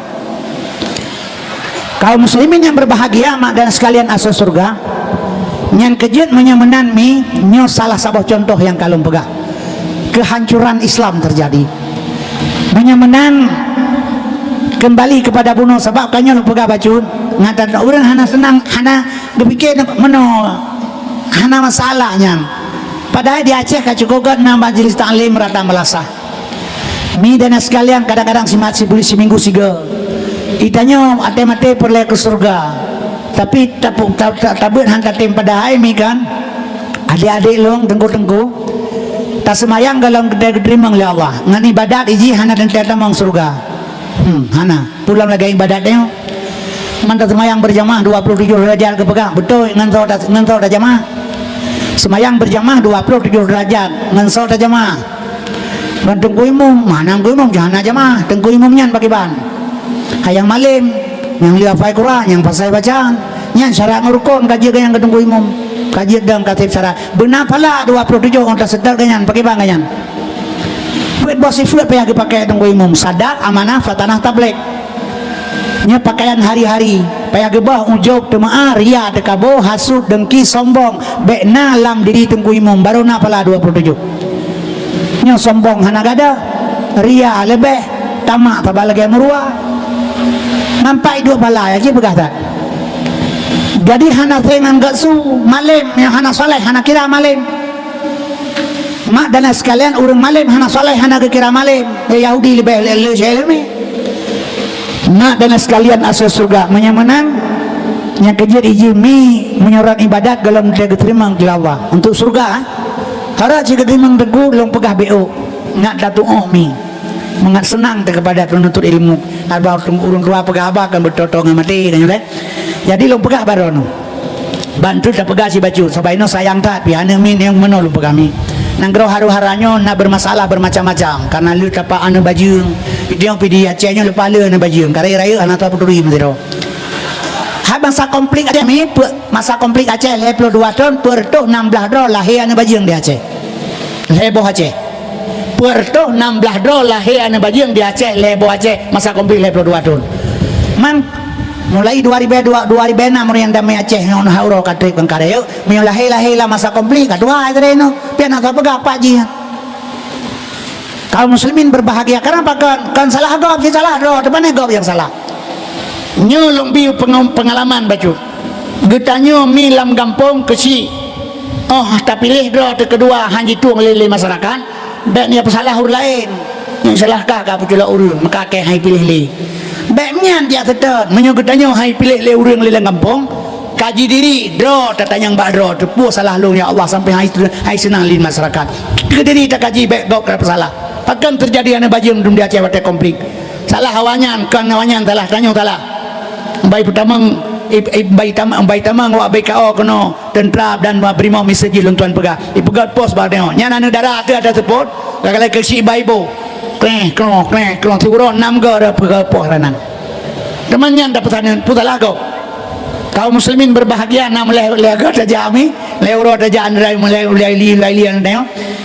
Kaum muslimin yang berbahagia, mak dan sekalian asoe syurga, nyan keujeuet meunyoe meunan mi, nyoe salah saboh contoh nyang ka lôn peugah. Kehancuran Islam terjadi. Meunyoe meunan, kembali kepada bunoe, sabab ka nyoe lôn peugah bacut, ngat that ureuëng hana seunang, hana geupike meunoe, hana masalah nyan. Padahai di Aceh ka cukup gét na majelis taklim rata meulasah. Mi dan sekalian, kadang-kadang simat sibuli siminggu sigoe. Itanyoe até maté peureulée keu syeuruga. Tapi tapu-, ta-, ta-, tabeuet han tatem padahai mi kan. Adék-adék lôn, teungku-teungku, taseumayang golom geude geuteurimong lé Allah. Ngon ibadat iji hana teuntée tamong syeuruga. Hmm, hana. Pulang lagée ibadat nyoe. Man taseumayang beurjamaah dua ploh tujoh deurajat geupeugah. Beutôi, ngon soe ta-, ngon soe tajamaah. Seumayang beurjamaah dua ploh tujoh deurajat, ngon soe tajamaah. Ngon teungku imum, mana teungku imum, hana jamaah. Teungku imum nyan pakriban? Hayang malem, nyang lheueh hafai Quran, nyang pasai bacaan. Nyan syarat ngon rukon ka jeuet geuh nyang keu teungku imum. Ka jeuet dong ka seb syarat. Beuna phala dua ploh tujoh ngon taseutôt geuh nyan, pakriban geuh nyan? Peuet boh sifeuet payah geupakée teungku imum, sadak, amanah, fatanah, tablék. Nyoe pakaian hari-hari, payah geuboh ujub, teumeu'ah, ria, teukabo, hasut, deungki, sombong, bék na lam diri teungku imum, barô na phala dua ploh tujoh. Nyoe sombong hana gadoh, ria leubeh, tamak saba lagée meuruwa. Nampak iduek phala, ya, cit peugah that. Jadi hana seng ngon geusu, malem, nyang hana saleh, hana kira malem. Mak dan sekalian, ureuëng malem hana saleh, hana geukira malem. Eh, Yahudi leubeh le-, le-, le-, le-, Mak dan sekalian asoe syeuruga, meunyoe meunan, Nyang keujeuet iji mi meunyoe rot ibadat gohlom teugeuteurimong lé Allah untuk syeuruga. Harôh cit geuteurimong teungku lôn peugah B O. Ngat tatuoh mi. Mangat seunang teukepada teununtut ilmu. Haba ureuëng dua peugah haba kan beutôi-toi ngon maté kan nyoe. Jadi lôn peugah baroe nyoe. Bantu tapeugah sibacut, sabab inoe sayang that pih aneuk miet nyang meunoe lôn peugah mi. Nanggroe Haru-Hara nyoe na bermasalah bermacam-macam karena le tapak aneuk bajeueng. Pidong pidi Aceh nyoe leupah le aneuk bajeueng, karena rayeuk hana tapeuturi meusidroe. Hai masa konflik Aceh mi, pe-, masa konflik Aceh lhée ploh dua thon, peuet reutôh nam blaih droe lahé aneuk bajeueng di Aceh. Lhée boh Aceh. Peuet reutôh nam blaih droe lahé aneuk bajeueng di Aceh, lhée boh Aceh masa konflik lhée ploh dua thon. Man, mulai dua ribu dua, dua ribu enam ureuëng damé Aceh nyoe na uroe ka treb keu kareueng. Meunyoe lahé-lahé lam masa konflik ka tuha teuh nyoe. Pian hana peugah apa jih. Kaum muslimin berbahagia karena apa? Kon, kon salah gob, si salah droe, teuma gob nyang salah. Nyoe lôn bi pengam-, pengalaman bacut. Geutanyoe mi lam gampông keuchik. Oh, tapiléh droe teukeudua han jitueng lé, lé masyarakat, bék nyan peusalah ureuëng laén. Nyang salah ka, ka peuculok ureuëng, maka keu hai piléh lé. Bék nyan jak seutôt, meunyoe geutanyoe hai piléh lé ureuëng lé lam gampông, kaji diri, droe tatanyong bak droe, teupeue salah lôn ya Allah sampai hai, hai seunang lé masyarakat. Keu diri takaji bék gob ka peusalah. Pakon teujadi aneuk bajeueng dum di Aceh watée konflik. Salah awaknyan, kon awaknyan salah, tanyoe salah. Bai peutamong, i, i, bai tam-, bai tamong wak B K O keunoe, teuntra dan brimob miseujih lôn tuan peugah. Ipeugét pos bak tanyoe. Nyan aneuk dara teuh ada seupôt, ka galak keuchik bai boh. Kreh, kroh, kreh, kroh, siuroe nam go ada peugét pos ranan. Teuma nyan dapeusaneun, peue salah gob. Kaum muslimin berbahagia, na meulai lé go tajak mi, lé uroe tajak andrai meulai ulai li, ulai li andai.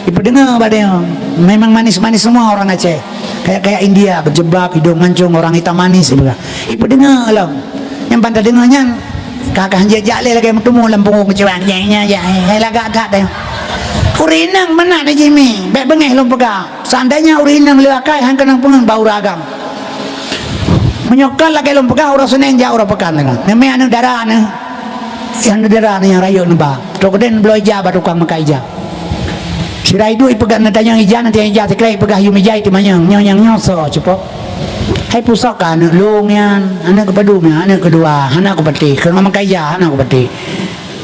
Ipeudeungoe bak tanyoe. Memang manis-manis semua orang Aceh. Kayak-kayak India, berjilbab, hidung mancung, orang hitam manis, gitu kan. Ipeudeungoe lom. Nyang ban tadeungoe nyan, ka, ka hanjeuet jak lé lagée meuteumé lam punggong keucuan. Nyang, nyang, nyang, hai lagak-gak deh. Ureuëng inong meunan jih mi, bék beungéh lôn peugah. Seandainya ureuëng inong le akai han keunong peungeut bak ureuëng agam. Meunyoe kon lagée lôn peugah, uroe Senin jak uroe peukan deungon. Neumé aneuk dara neuh. Nyang dara nyang rayeuk neuba. Trok den bloe ija bak tukang meukat ija. Sira iduek ipeugah neutanyong ija, neutanyong ija sikrek ipeugah yum ija itimanyong. Nyoe nyang nyoe soe cupo? Hai pusok ka aneuk lôn nyan, aneuk keupadum nyan, aneuk keudua, hana kupatéh. Keu meukat ija hana kupatéh.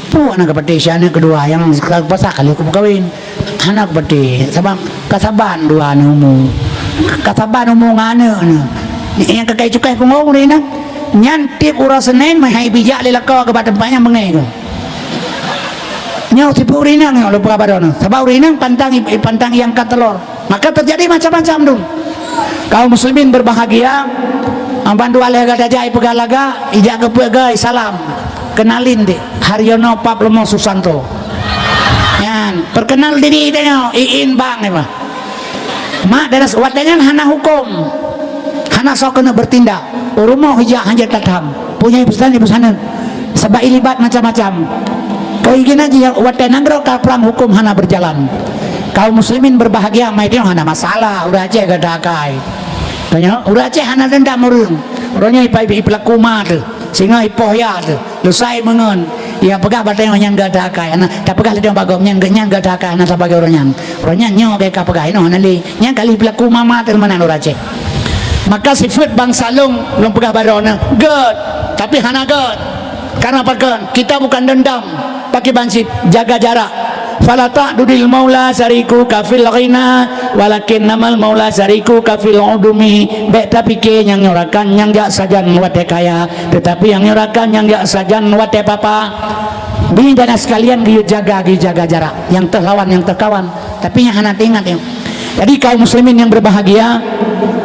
Peue hana kupatéh si aneuk keudua nyang ka kupasak ka lheueh kumeukawen. Hana kupatéh, sabab kasaban dua aneuk umu. Kasaban umu ngon aneuk nyoe. Nyang ka kai cukai punggong ureuëng inong. Nyan tieb uroe Senin meuhai bijak lé lakoe keu bak teumpat nyang beungéh keu. Nyoe tieb ureuëng inong nyoe lôn peugah bak droeneuh. Sabab ureuëng inong pantang, pantang iangkat teulor. Maka terjadi macam-macam dum. Kaum muslimin berbahagia, bandua lhée gata jai peugah lagak, ijak keu peuet geuh salam. Kenalin dek, Haryono Pap Lemo Susanto. Nyan, perkenal diri tanyoe, iin bang nyoe. Mak dan watée nyan hana huköm. Hana soe keuneuk bertindak. Urumoh ija hanjeuet tatham. Punya ibu sana, ibu sana. Sebab ilibat macam-macam. Kau igina jih watée nanggroe ka prang huköm hana berjalan. Kaum muslimin berbahagia, mai teuh hana masalah, ureuëng Aceh gata akai. Tanyoe, ureuëng Aceh hana dendam ureuëng. Uroe nyoe ipai ipeulaku ma teuh. Singoh ipoh ya teuh. Lusai meungon, ya peugah bak tanyoe nyang gata akai, hana tapeugah lé tanyoe bak gob nyang, nyang gata akai hana sabagai uroe nyan. Uroe nyan nyoe gata peugah inoe hana lé. Nyang kali peulaku mama teuh meunan ureuëng Aceh. Maka sifeuet bansa lôn, lôn peugah bak droeneuh, gét, tapi hana gét. Karena pakon? Kita bukan dendam, pakai bansip, jaga jarak. Fala ta'dudil maula syarikuka fil ghina, walakinnamal maula syarikuka fil udumi. Bék tapike nyang nyoe rakan nyang jak sajan watée kaya, teutapi nyang nyoe rakan nyang jak sajan watée papa. Bi dan sekalian geuyue jaga, geuyue jaga jarak. Nyang teuh lawan, nyang teuh kawan. Tapi nyang hana teuingat nyoe. Jadi kaum muslimin yang berbahagia,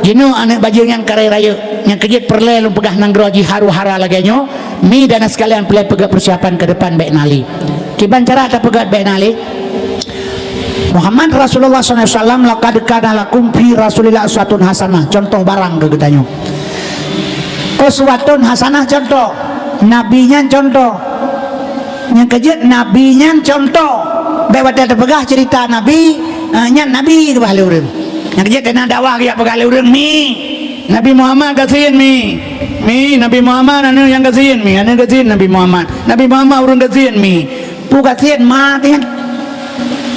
jinoe aneuk bajeueng nyang kareh rayeuk, nyang keujeuet peureulée lôn peugah nanggroe jih haru-hara lagée nyoe, mi dan sekalian peureulée peugét persiapan ke depan bék na lé. Kiban cara tapeugét bék na lé? Muhammad Rasulullah sallallahu alaihi wasallam, "Laqad kana lakum fi Rasulillah uswatun hasanah." Contoh barang keu geutanyoe. Uswatun hasanah contoh. Nabi nyan contoh. Nyang keujeuet Nabi nyan contoh. Bék watée teupeugah cerita Nabi, eh, nyan Nabi keubah lé ureuëng. Nyang keujeuet kena dakwah geujak peugah lé ureuëng, "Mi, Nabi Muhammad gasien mi. Mi, Nabi Muhammad aneuk nyang gasien mi, aneuk gasien Nabi Muhammad. Nabi Muhammad ureuëng gasien mi." Peue gasien ma teuh nyan.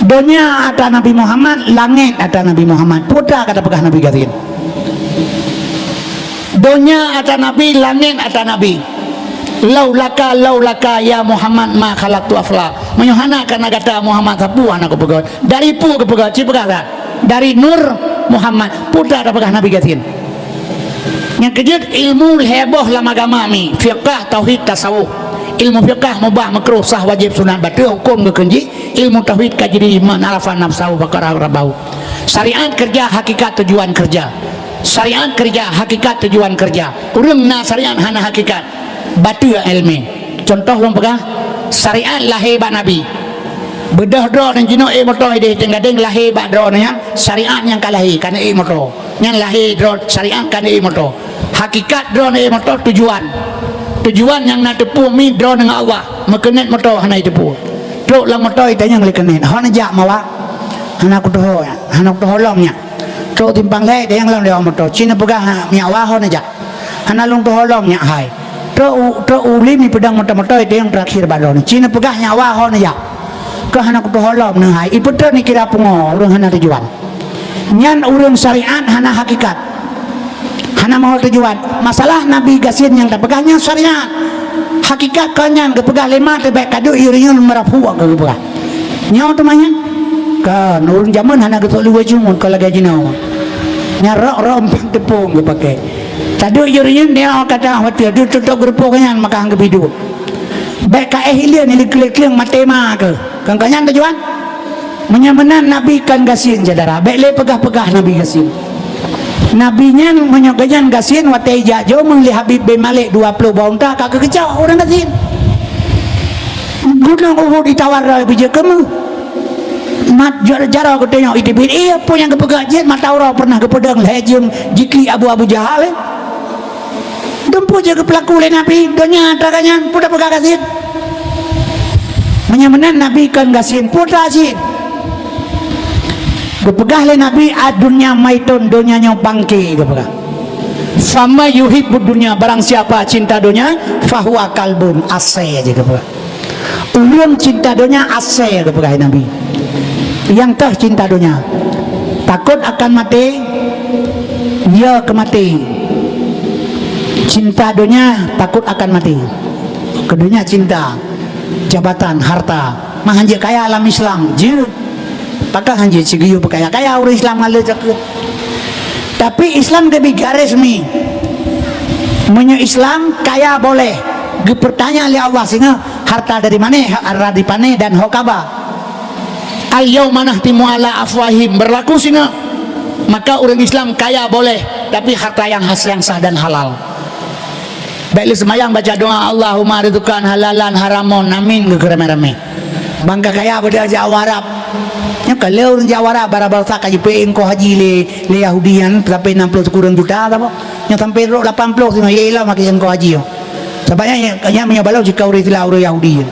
Donya atra Nabi Muhammad, langét atra Nabi Muhammad. Peue atra ka tapeugah Nabi gasien? Donya atra Nabi, langét atra Nabi. "Laulaka, laulaka ya Muhammad ma khalaqtu afla." Meunyoe hana kareuna gata Muhammad, sapeue hana kupeugöt. Dari peue kupeugöt? Ci peugah that. Dari Nur Muhammad. Peue tapeugah Nabi gasien? Nyang keujeuet, ilmu lhèe boh lam agama mi, fiqah, tauhid, tasawuf. Ilmu fiqah mubah, makruh, sah, wajéb, sunat, bateue, hukôm geukheun jih. Ilmu tauhid ka jadi man arafa nafsahu faqad arafa rabbahu. Syariat keureuja, hakikat tujuan keureuja. Syariat keureuja, hakikat tujuan keureuja. Ureueng na syariat hana hakikat, bateue ileumèe. Cuntoh lôn peugah, syariat lahé bak Nabi. Beudôh droeneuh jinoe ék moto idéh Gadeng, lahé bak droeneuh nyan, syariat nyang ka lahé, ka neuék moto. Nyan lahé droe syariat ka neuék moto. Hakikat droeneuh ék moto tujuan. Tujuan nyang na teupeue mi droeneuh ngon Allah, meukeunét moto hana jiteupeue. Trok lam moto itanyong lé keunét, "Ho neujak mawa?" "Hana kutuho nyak, hana kutuho lom nyak." Trok simpang lhèe itanyong lom lé awak moto, "Ci neupeugah nyak wa ho neujak?" "Hana lôn tuho lom nyak hai." Trok u, trok u lim ipeudong moto-moto itanyong teurakhir bak droeneuh, "Ci neupeugah nyak wa ho neujak?" "Keu hana kutuho lom neuh hai." Ipeutreun ikira pungo ureueng hana tujuan. Nyan ureueng syariat hana hakikat. Hana meuho tujuan. Masalah Nabi gasien nyang tapeugah nyan syariat. Hakikat kon nyan geupeugah lé ma teuh, "Bèk kaduek yue reunyeun meurapuek," geupeugah. Nyoe teuma nyan. Kan ureueng jameun hana geusok luweue cungut kon lagèe jinoe. Nyan rok-rok umpang teupông geupaké. Taduek yue reunyeun nyoe ka teuh watèe, duek tutôp geurupoh nyan maka han geubi duek. Bèk ka éh hileuen, hileuen kleueng-kleueng maté ma keuh. Kan kon nyan tujuan? Meunyoe meunan Nabi kon gasien, syedara, bèk lé peugah-peugah Nabi gasien. Nabi nyan meunyoe geuhnyan gasien, watèe ijak jeuet lé Habib bin Malik dua ploh boh unta ka geukeucok ureueng gasien. Gunong Uhud itawar droe beujeuet keu meuh. Mat jar-, jaroe geutanyoe iteubiet, "Iya, peue nyang geupeugah jeuet mata uroe pernah geupeudong lhèe jeuem jiklik Abu, Abu Jahal, eh?" Dumpeue jeuet geupeulaku lé Nabi, donya atra ka nyan, peue tapeugah gasien? Meunyoe meunan Nabi kon gasien, peue ta cit? Geupeugah lé Nabi, "Ad-dunya maitun," donya nyoe bangke, geupeugah. "Faman yuhibbud dunya," barang siapa cinta donya, "fahuwa kalbun," asèe jih geupeugah. Ureueng cinta donya asèe, geupeugah Nabi. Nyang teuh cinta donya. Takot akan maté, ya keu maté. Cinta donya takot akan maté. Keu donya cinta, jabatan, harta. Mah hanjeuet kaya lam Islam, jeuet. Pakon hanjeuet sigeuyue peukaya-kaya ureueng Islam ngon le zakeuet. Tapi Islam geubri garis mi. Meunyoe Islam kaya boleh, geupeutanya lé Allah singoh, harta dari mané, harta dari pané dan ho kaba. "Al-yauma nakhtimu ala afwahihim," berlaku singoh. Maka ureueng Islam kaya boleh, tapi harta nyang has, nyang sah dan halal. Bèk lé seumayang baca doa, "Allahumma rizqan halalan haraman, amin," geukheun ramé-ramé. Bangka kaya beude jak Arab. Nyoe ka lheueh ureueng jak Arab, bara-bara ka jipeuék eungkôt haji lé, lé Yahudi nyan sampai enam puluh sikureueng juta saboh. Nyoe sampai rot lapan puluh singoh, ya ilah makai eungkôt haji nyoe. Sabab nyan, nyan meunyoe balo jika ureueng Islam, ureueng Yahudi nyan.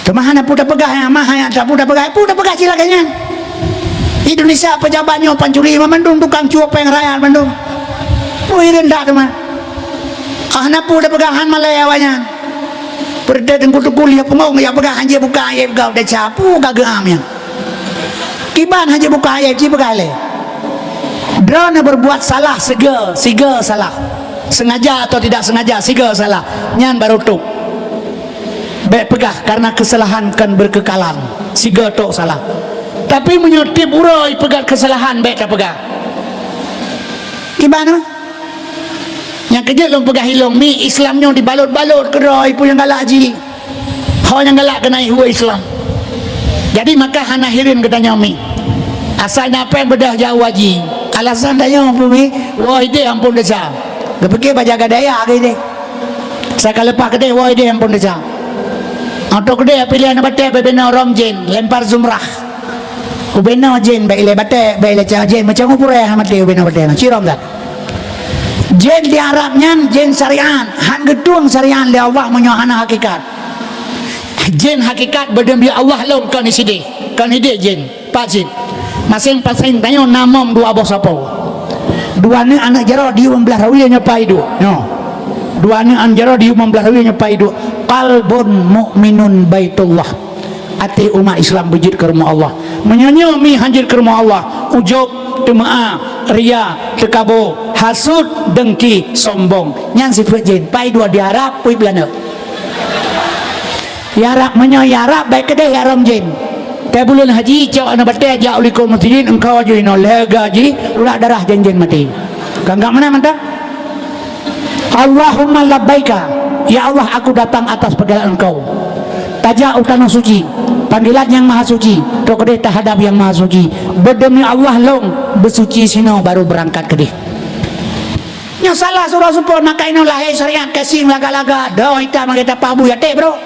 Teuma hana peue tapeugah, nyan mah hana peue tapeugah, peue tapeugah cit lagèe nyan. Indonesia pejabat nyoe pancuri mandum, tukang cuok péng rakyat mandum. Ui, rendah teuma. Ah, hana peue tapeugah, han malèe awaknyan. Peureuté teungku-teungku lheueh pungo, ya peugah hanjeuet buka aib gop desya, peue ka geuam nyan. Kiban hanjeuet buka aib, ci peugah lé. Droeneuh berbuat salah siga, siga salah. Sengaja atau tidak sengaja, siga salah. Nyan baru tôb. Bèk peugah karena kesalahan kan berkekalan. Siga tôb salah. Tapi meunyoe tiep uroe peugah kesalahan, bèk tapeugah. Kiban? Nyang keujeuet lôn peugah ilôn mi, Islam nyoe dibalot-balot keudroe peue nyang galak jih. Ho nyang galak keunan ihue Islam. Jadi maka hana hireuen geutanyoe mi. Asai na péng beudôh jak haji. Alasan tanyoe peue mi, woe idéh amphon desya. Geupike bak jaga daya keu idéh. Saka leupah keudéh woe idéh amphon desya. Atau keudéh piléh aneuk batèe bubena rom jén, lempar jumrah. Ubena jén bèk ilèe batèe, bèk ilèe cah jén, macam ureueng purèe hana maté ubena batèe, cirông that. Jén di Arab nyan jén syariat, han geutueng syariat lé Allah meunyoe hana hakikat. Jén hakikat beudeuh bak Allah lom kon sidéh, kon idéh jén, pat cit. Maséng-maséng tanyoe na mom dua boh sapo. Dua aneuk, aneuk jaroe diyuem blah rawie nyoe pai duek. Nyoe. Dua aneuk, aneuk jaroe diyuem blah rawie nyoe pai duek. Qalbun mukminun baitullah. Até umat Islam beujeuet keu rumoh Allah. Meunyoe nyoe mi hanjeuet keu rumoh Allah, ujôb teumeu'ah, ria, teukabo, hasut, deungki, sombong. Nyan sifeuet jén. Pai dua diharab, uib laneuk. Yarab, meunyoe yarab, bèk keudeh yarab jén. Teuh buleuen haji, cok aneuk batèe jak u likôt meuseujid, eungkau aju inoe lhèe ga jih, ulat darah jén-jén maté. Ka anggab meunan mantong? Allahumma labbaika, ya Allah, aku datang atas panggilan Engkau. Tajak u tanoh suci, panggilan Nyang Maha Suci, trok keudeh tahadab Nyang Maha Suci. Beudemi Allah lôn beusuci sinoe baru beurangkat keudeh. Nyoe salah surah seupôt, maka inoe lahé syariat gasien lagak-lagak, doh itam lagèe tapak bu yaté, bro.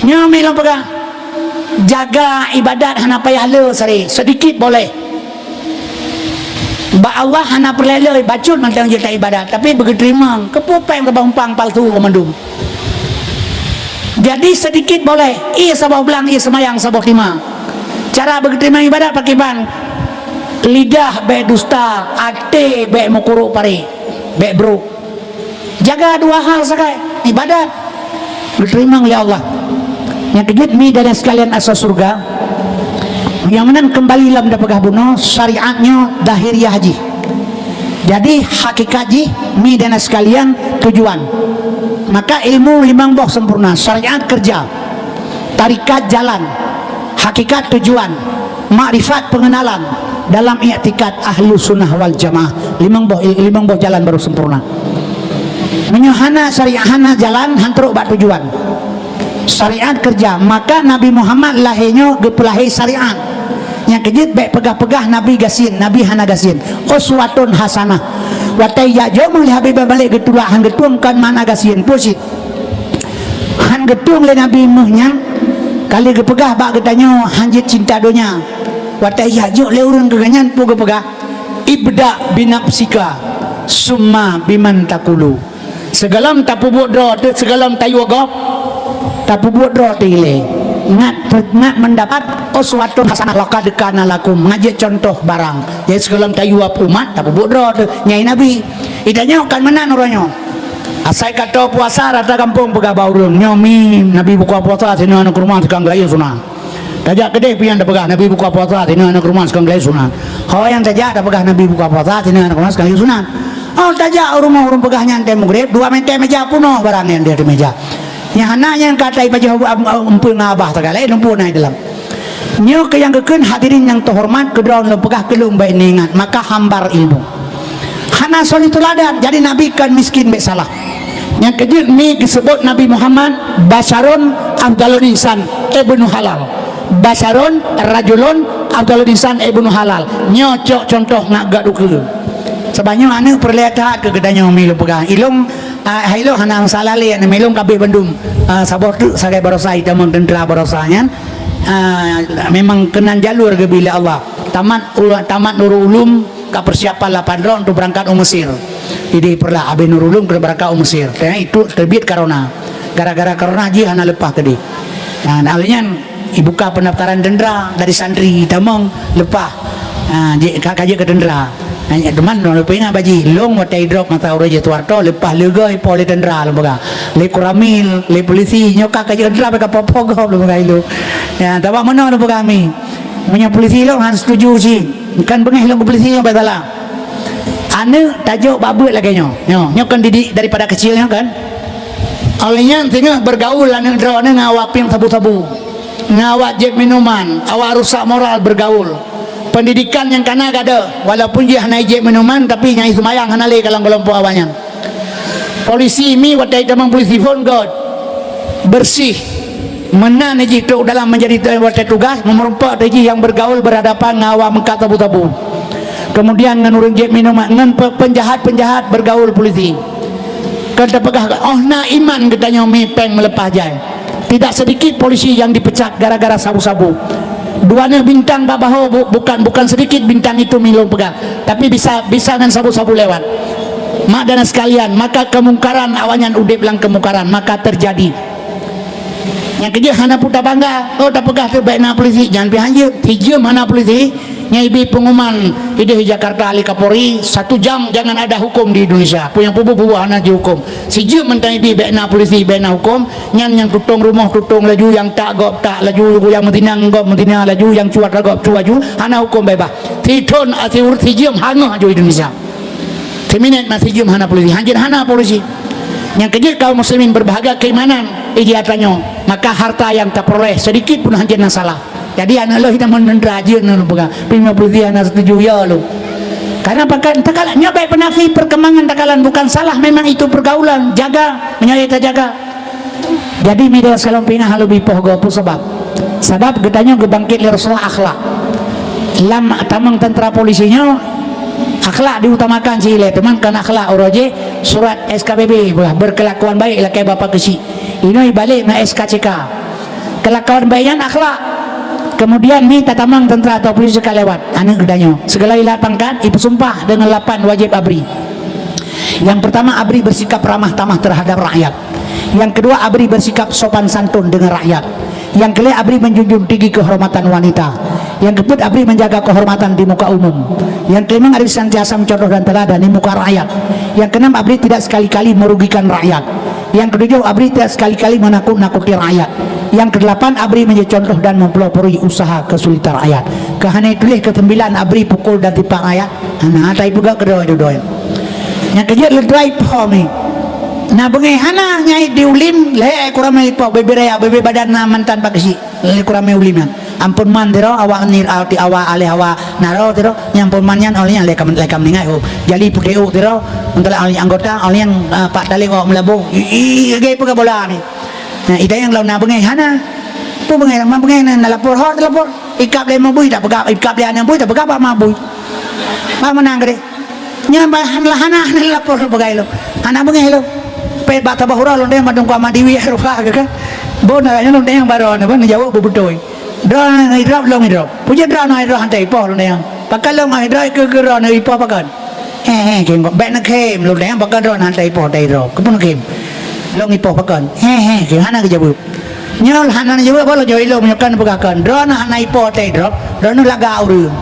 Nyoe mi lôn peugah, jaga ibadat hana payah le sare, seudikit boleh. Bak Allah hana peureulèe le, bacut mantong jeuet ibadat, tapi beugeuteurimong, keupeue péng keubah umpang palsu keu mandum. Jadi seudikit boleh, ie saboh blang, ie seumayang saboh teuma. Cara beugeuteurimong ibadat pakriban? Lidah bèk dusta, até bèk meukurok paré, bèk brok. Jaga dua hal sagai, ibadat, geuteurimong lé Allah. Nyang keujeuet mi dan sekalian asa syeuruga, nyang meunan keumbali lom tapeugah bunoe, syariat nyoe zahiriah jih. Jadi hakikat jih mi dan sekalian tujuan. Maka ilmu limong boh sempurna, syariat kerja, tarikat jalan, hakikat tujuan, makrifat pengenalan dalam iktikad Ahlus Sunnah wal Jamaah. Limong boh, limong boh jalan baru sempurna. Meunyoe hana syariat, hana jalan, han trok bak tujuan. Syariat kerja, maka Nabi Muhammad lahé nyoe geupeulahé syariat. Nyang keujeuet bèk peugah-peugah Nabi gasien, Nabi hana gasien. Uswatun hasanah. Watèe jak jok meuh lé Habib Balek geutulak han geutueng kon makna gasien, peue cit. Han geutueng lé Nabi meuh nyan, ka lheueh geupeugah bak geutanyoe han jeuet cinta donya. Watèe jak jok lé ureueng keu geuhnyan peue geupeugah, "Ibda binafsika, summa biman takulu." Sigohlom tapeubuet droe teuh, sigohlom tayue gob, tapeubuet droe teuh ilèe. Ngat, ngat meudapat uswatun hasanah, laqad kana lakum, ngat jeuet cuntoh barang. Jadi sigohlom tayue umat, tapeubuet droe teuh. Nyan Nabi. Geutanyoe kon meunan uroe nyoe. Asai ka toe puasa rata gampông peugah bak ureueng, "Nyoe mi Nabi buka puasa, sinan aneuk rumoh tukang geulayeue sunat." Tajak keudeh pih nyan tapeugah, "Nabi buka puasa, sinan aneuk rumoh tukang geulayeue sunat." Ho nyang tajak tapeugah, "Nabi buka puasa, sinan aneuk rumoh tukang geulayeue sunat." Oh, tajak u rumoh ureueng peugah nyan teuh meugreb, dua mètè mèja peunoh barang nyang di ateueh mèja. Nyang hana nyang ka tai pajoh eumpeue ngon abah sagai, laén eumpeue na di dalam. Nyoe keuh nyang geukheun hadirin nyang teuhoreumat, keu droe lôn peugah keu lôn bèk neuingat, maka hambar ilmu. Hana soe tuladan, jadi Nabi kon miskin bèk salah. Nyang keujeuet mi geuseubut Nabi Muhammad basyarun afdalul insan ibnu halal. Basyarun rajulun afdalul insan ibnu halal. Nyoe cok cuntoh ngat gak ukeue. Sabab nyoe aneuk peureulèe that keu geutanyoe mi lôn peugah. Ilôn, ah, hai lôn hana masalah lé, aneuk mi lôn ka abéh bandum. Ah, saboh teuk sagai baroesa, itamong teuntra baroesa nyan. Ah, memang keunan jalur geubri lé Allah. Tamat ulu-, tamat Nurul Ulum, ka persiapan lapan droe untuk berangkat u Mesir. Idéh peureulak abéh Nurul Ulum keuneuk berangkat u Mesir. Tapi itu terbit corona. Gara-gara corona jih hana leupah keudeh. Nah, lheuh nyan ibuka pendaftaran teuntra dari santri, tamong leupah. Ha, jih ka, ka jeuet keu teuntra. Nah, teuma lôn peuingat bak jih, lôn watèe idrop masa uroe jih Suharto, leupah leugoe ipoh lé teuntra lôn peugah. Lé Koramil, lé polisi, nyoe ka, ka jeuet keu teuntra bèk ka poh-poh gob lôn peugah ilôn. Ya, tabak meunoe lôn peugah mi. Meunyoe polisi lôn han setuju cit. Kan beungéh lôn keu polisi nyoe bèk salah. Aneuk tajok bak beuet lagèe nyoe. Nyoe, nyoe kan didik daripada kecil nyoe kan. Awak nyan singoh bergaul aneuk droeneuh ngon awak pieng sabu-sabu. Ngon awak jieb minuman, awak rusak moral bergaul. Pendidikan nyang kana gadôh, walaupun jih hana jieb minuman, tapi nyang seumayang hana lé dalam keulompok awak nyan. Polisi mi watèe tamong polisi phôn göt. Bersih. Meunan jih trok dalam menjadi watèe tugas, meureumpok jih nyang bergaul berhadapan ngon awak meukat sabu-sabu. Kemudian ngon ureueng jieb minuman, ngon pe-, penjahat-penjahat bergaul polisi. Kan tapeugah, oh na iman geutanyoe mi péng meuleupah jai. Tidak sedikit polisi yang dipecat gara-gara sabu-sabu. Dua nyoe bintang bak bahô bu-, bukan, bukan sedikit bintang itu mi lôn peugah. Tapi bisa, bisa ngon sabu-sabu lewat. Mak dan sekalian, maka kemungkaran awak nyan udeb lam kemungkaran, maka terjadi. Nyang keujeuet hana peue tabangga, oh tapeugah teuh bèk na polisi, nyan pih hanjeuet, sijeuem hana polisi, Nyang ibi pengumuman ideh Jakarta lé Kapolri, satu jam jangan ada hukum di Indonesia. Peue nyang peubuet-peubuet hana jihukum. Sijeuem mantong ibi bèk na polisi, bèk na hukum, nyan nyang tutong rumoh tutong laju, nyang tak gob tak laju, nyang meutinang gob meutinang laju, nyang cuat gob cuat laju, hana hukum beubaih. Sithon, ah, siur-, sijeuem hangeuh aju Indonesia. Siminét na sijeuem hana polisi. Hanjeuet hana polisi. Nyang keujeuet kaum muslimin berbahagia keimanan, iji atanyoe, maka harta nyang tapeuroleh sedikit pun hanjeuet na salah. Jadi aneuk lôn hina meunendra jeuet ngon peugah, "Pih meunyoe polisi hana setuju, ya lôn." Karena pakat takalon nyoe baik penafi perkembangan takalon bukan salah, memang itu pergaulan, jaga, meunyoe tajaga. Jadi media salon pingah leubi poh goe peue sabab? Sabab geutanyoe geubangkét lé Rasulullah akhlak. Lam tamong tentara polisi nyoe akhlak diutamakan si ilée, teuma kon akhlak uroe jih surat S K B B, berkelakuan baik lakée bapak keuchik. Inoe ibalek ngon S K C K. Kelakuan baik nyan akhlak. Kemudian mi tatamong tentara atau polisi ka lewat, aneuk geutanyoe. Segala ilat pangkat, ipeusumpah dengan lapan wajib abri. Yang pertama, abri bersikap ramah tamah terhadap rakyat. Yang kedua, abri bersikap sopan santun dengan rakyat. Yang kelima, abri menjunjung tinggi kehormatan wanita. Yang keempat, abri menjaga kehormatan di muka umum. Yang kelima, abri senantiasa mencontoh dan teladan di muka rakyat. Yang keenam, abri tidak sekali-kali merugikan rakyat. Yang ketujuh, abri tidak sekali-kali menakut-nakuti rakyat. Yang kedelapan, abri menjadi contoh dan mempelopori usaha kesulitan rakyat. Keuhana tuléh keu sembilan, abri pukul dan tipak rakyat. Hana, tai peugah keudroe-droe. Nyang keujeuet leutai po mi. Na beungéh hana nyai di ulim, lhée kurame ipo, bebe raya, bebe badan na mantan pak keuchik, lhée kurame ulim nyan. Ampôn man tiro, awak nir, awak aleh, awak naro tiro, nyang ampôn man nyan oleh nyang leka, leka meuninggai, oh. Jali putéh ôk tiro, untuk oleh anggota, oleh nyang, ah, pak talib awak meulaboh. I, i, i, peugah bola ni. Nah, ita nyang lawan na beungéh hana. Peue beungéh, ma beungéh na, na lapor, ho talapor. Ikab lé ma bui tak peugah, ikab lé aneuk bui tak peugah bak ma bui. Bak meunang gede. Nyan bah hana, hana, hana lapor lôn peugah lôn. Hana beungéh lôn. Pé bak tabah uroe lôn deh mandum kuama diwi rupa ke kan. Bon na nyan lôn deh baroe na ban jaweueb beubeutôi. Droeneuh idrop lôn idrop. Peue jeuet droeneuh idrop hana ipoh lôn deh. Pakon lôn idrop keu, keu droeneuh ipoh pakon. He he keu bèk neukhém lôn deh pakon droeneuh hana ipoh deh idrop. Keupeue neukhém? Lôn ipoh pakon. He he keu hana geujaweueb. Nyoe hana jaweueb, bolo jaweueb ilong meunyoe kan peugah kan. Droeneuh hana ipo tei droe, droeneuh lagak ureueng.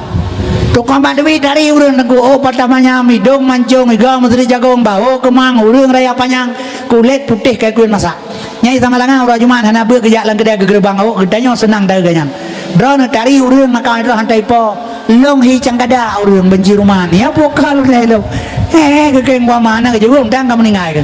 Tukang bak duit dari ureueng teungku, oh, patah manyam, idong mancong, iga meusri jagong, baho keumang, ureueng raya panyang, kulét putéh kai kuyun masak. Nyai sama langa uroe Jumat hana beuet geujak lam keudè geugeurubang awak, geutanyoe seunang dagée nyan. Droeneuh tari ureueng maka droe hana ipo. Lông hi cangkada ureueng banci ruman. Ya, bukon lé lông. Eh, geukeng gua mana ke jeuem dang ka meuninggai ke.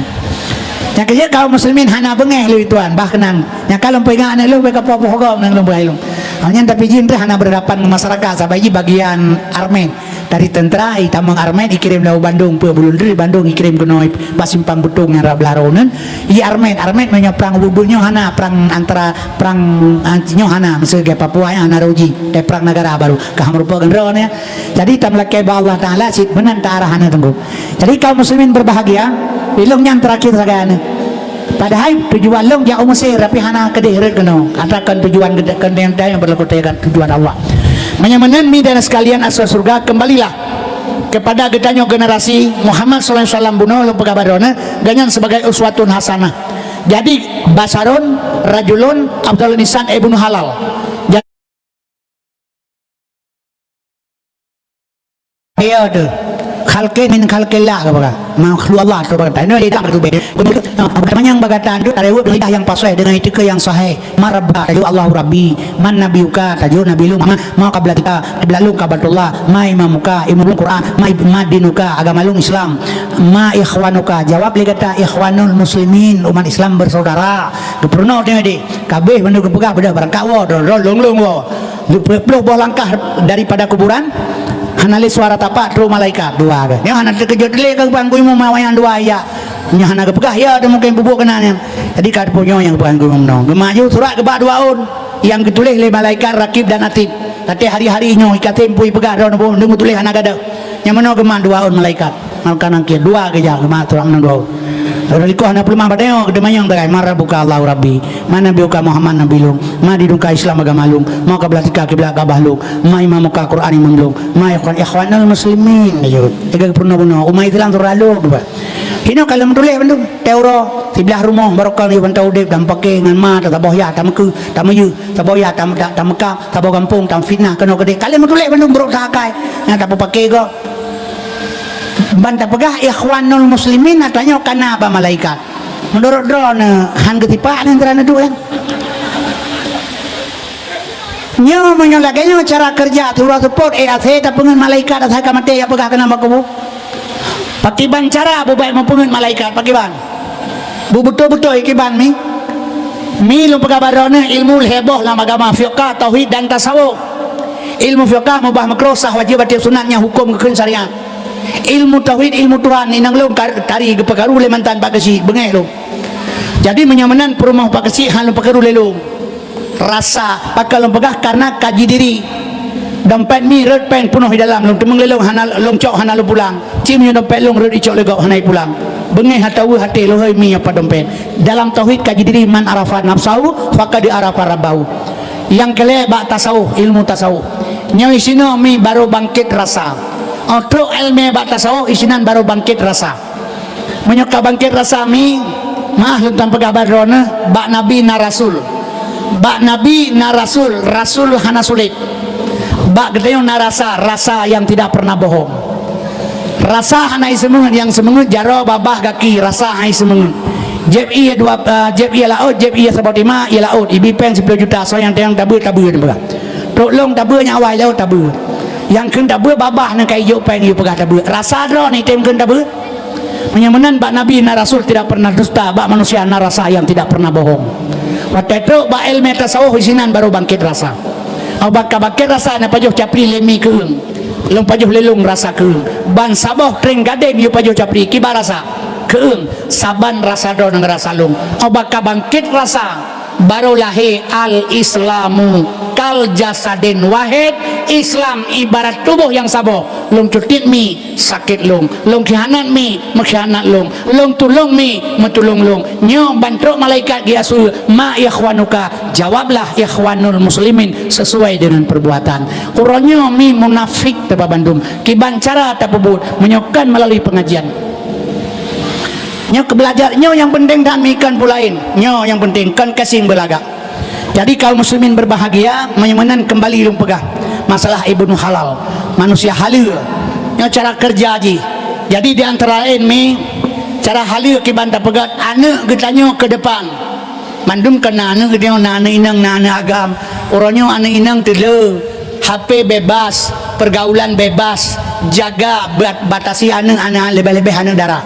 Nyang keujeuet kaum muslimin hana beungéh lé tuan, bah keunang. Nyang ka lôn peuingat aneuk lông bèk kapoh-poh gob nang lông beuhai lông. Hanya tapi jin teuh hana berhadapan ngon masyarakat sabai jih bagian armet. Dari tentara itamong armet ikirém lé Bandung, peue buleuen dari Bandung ikirém keunoe bak simpang beutong nyang rab laro nyan. I armet, armet meunyoe prang ubit-ubit nyoe hana prang antara prang, ah, nyoe hana, miseue gé Papua nyan hana roji, eh, prang negara baru. Ka meurupa gendro nyan. Jadi tameulakée bak Allah Taala cit meunan ta arah aneuk teungku. Jadi kaum muslimin berbahagia, ilong nyan terakhir sagai aneuk. Padahai tujuan lông jak u Mesir tapi hana keudeh rot keunoe. Atakan tujuan gede-, keudeh nyang berlaku dengan tujuan Allah. Meunyoe meunan mi dan sekalian asai syurga, kembalilah kepada geutanyoe generasi Muhammad sallallahu alaihi wasallam bunoe lôn peugah bak droeneuh, gobnyan sebagai uswatun hasanah. Jadi, basarun rajulun afdalun insan ibnu halal. Iya tu. Khalqin min khalqillah ke apa? Makhluk Allah tu berkata. Ini tidak betul. Manyang bagatan tu tarewet lidah yang pasai dengan etika yang sahih. Man rabbuka, tajawab Allahu Rabbi. Man nabiyuka, tajawab Nabi lôn Muhammad. Ma qiblatika, kiblat lôn Ka'batullah. Ma imamuka, imam lôn Quran. Ma ib-, ma dinuka, agama lôn Islam. Ma ikhwanuka, jawab lé gata ikhwanul muslimin, umat Islam bersaudara. Geupeurunoe teuh deh. Kabeh bandum geupeugah beudôh barangkat woe, droe-droe lông-lông woe. Dua puluh boh langkah daripada kuburan, hana lé suara tapak trok malaikat dua ke. Nyoe hana teukeujot lé ke bang imum awaknyan dua ya. Nyoe hana geupeugah ya, ada mungkin bubuk keunan nyan. Jadi ka teupeu nyoe nyang geupeugah gurée nyoe. Geumaju surat geuba dua ôn nyang geutuléh lé malaikat Rakib dan Atid. Tapi hari-hari nyoe ikatem pui peugah droe neubu deungon tuléh hana gadôh. Nyang meunoe geumat dua ôn malaikat. Malaikat nangkée dua geujak geumat surat meunan dua ôn. Lalu likot hana peuleumah padahai geudeumanyong tagai, "Man rabbuka?" "Allahu Rabbi." "Man nabiyuka?" "Muhammad nabi lôn." "Ma dinuka?" "Islam agama lôn." "Ma qiblatika?" "Kiblat Ka'bah lôn." "Ma imamuka?" "Quran imam lôn." "Ma ikhwan-, ikhwanul muslimin." Tiga puluh bunoe umat Islam surah lôn dua. Hino kalau meutuléh bandum, teuroe. Siblah rumoh barokon yôh ban taudeb, tameupaké ngon ma, tasaboh yah, tameukeue, tameuyue, saboh yah, tam-, ta-, tameukab, saboh gampông, tameufineunah keunoe keudeh. Ka lheueh meutuléh bandum brôk takai, nyang tapeupake gob. Ban tapeugah ikhwanul muslimin, ata nyoe ka na bak malaikat. Meunurot droeneuh, han geusipak nyan cara neuduek nyan. Nyoe meunyoe lagèe nyoe cara keureuja, siuroe seupôt, eh, asèe tapeungeut malaikat asai ka maté, jak peugah keunan bak kubu. Pakiban cara beubaih meupeungeut malaikat, pakiban? Beubeutôi-beutôi kiban mi? Mi lôn peugah bak droeneuh ilmu lhèe boh lam agama, fiqah, tauhid dan tasawuf. Ilmu fiqah mubah makruh, sah wajib, batil sunat, nyan hukôm geukheun syariat. Ilmu tauhid, ilmu Tuhan, inong lôn kar-, tari geupeukaru lé mantan Pak Keuchik, beungèh lôn. Jadi meunyoe meunan peurumoh Pak Keuchik han lôn peukaru lé lôn. Rasa, pakon lôn peugah, karena kaji diri. Dompet mi rhot, péng peunoh di dalam, lôn teumeung lé lôn hana lôn cok, hana lôn pulang. Ci meunyoe dompet lôn rhot icok lé gob, hana ipulang. Beungèh atawa até lôn, hôi mi apa dompet. Dalam tauhid kaji diri, man arafa nafsahu faqad arafa rabbahu. Nyang keu lhèe bak tasawuf, ilmu tasawuf. Nyoe sinoe mi baru bangkit rasa. Oh, trok èleumèe bak tasawuf, isinan baru bangkit rasa. Meunyoe ka bangkét rasa mi, meu'ah lôn tampeugah bak droeneuh, bak Nabi na rasul. Bak Nabi na rasul, rasul hana sulet. Bak geutanyoe na rasa, rasa nyang tidak pernah bohong. Rasa hana iseumeungeut, nyang seumeungeut jaroe, babah, gaki, rasa hana iseumeungeut. Jieb ié dua, eh, jieb ié laôt, jieb ié saboh tima, ié laôt, ibi péng siploh juta, soe nyang teunyang tabeuet, tabeuet, peugah. Trok lôn tabeuet, nyang awai lôn tabeuet. Nyang kheun tabeuet babah nyan ka ijok péng, iyue peugah tabeuet. Rasa droeneuh item kheun tabeuet. Meunyoe meunan bak Nabi na rasul tidak pernah dusta, bak manusia na rasa yang tidak pernah bohong. Watèe trok bak èleumèe tasawuf, isinan baru bangkét rasa. Au bak ka bangkét rasa, na pajoh capli lé mi keueung. Lôn pajoh lé lôn rasa keueung. Ban saboh tréng gadeng yue pajoh capli, kiban rasa keueung. Saban rasa droeneuh ngon rasa lôn. Au bak ka bangkét rasa, baru lahé al-Islamu kal jasadin wahid, Islam ibarat tuboh nyang saboh. Lôn cutiet mi, sakét lôn. Lôn khianat mi, meukhianat lôn. Lôn tulông mi, meutulông lôn. Nyoe ban trok malaikat geuasue, "Ma ikhwanuka?" Jawablah, "Ikhwanul muslimin," sesuai dengan perbuatan. Uroe nyoe mi munafék teuh bak bandum. Kiban cara tapeubuet, meunyoe kon meulalu pengajian. Nyoe keu beulajar, nyoe nyang peunteng that, mi kon peue laén. Nyoe nyang peunteng, kon gasien beulagak. Jadi kaum muslimin berbahagia, meunyoe meunan kembali lôn peugah masalah Ibnu Halal, manusia haleue. Nyoe cara keureuja jih. Jadi di antara laén mi, cara haleue kiban tapeugöt aneuk geutanyoe keu depan. Mandum kon na aneuk geutanyoe, na aneuk inong, na aneuk agam. Uroe nyoe aneuk inong teuleu. H P bebas, pergaulan bebas, jaga bat-, batasi aneuk, aneuk leubeh-leubeh aneuk dara.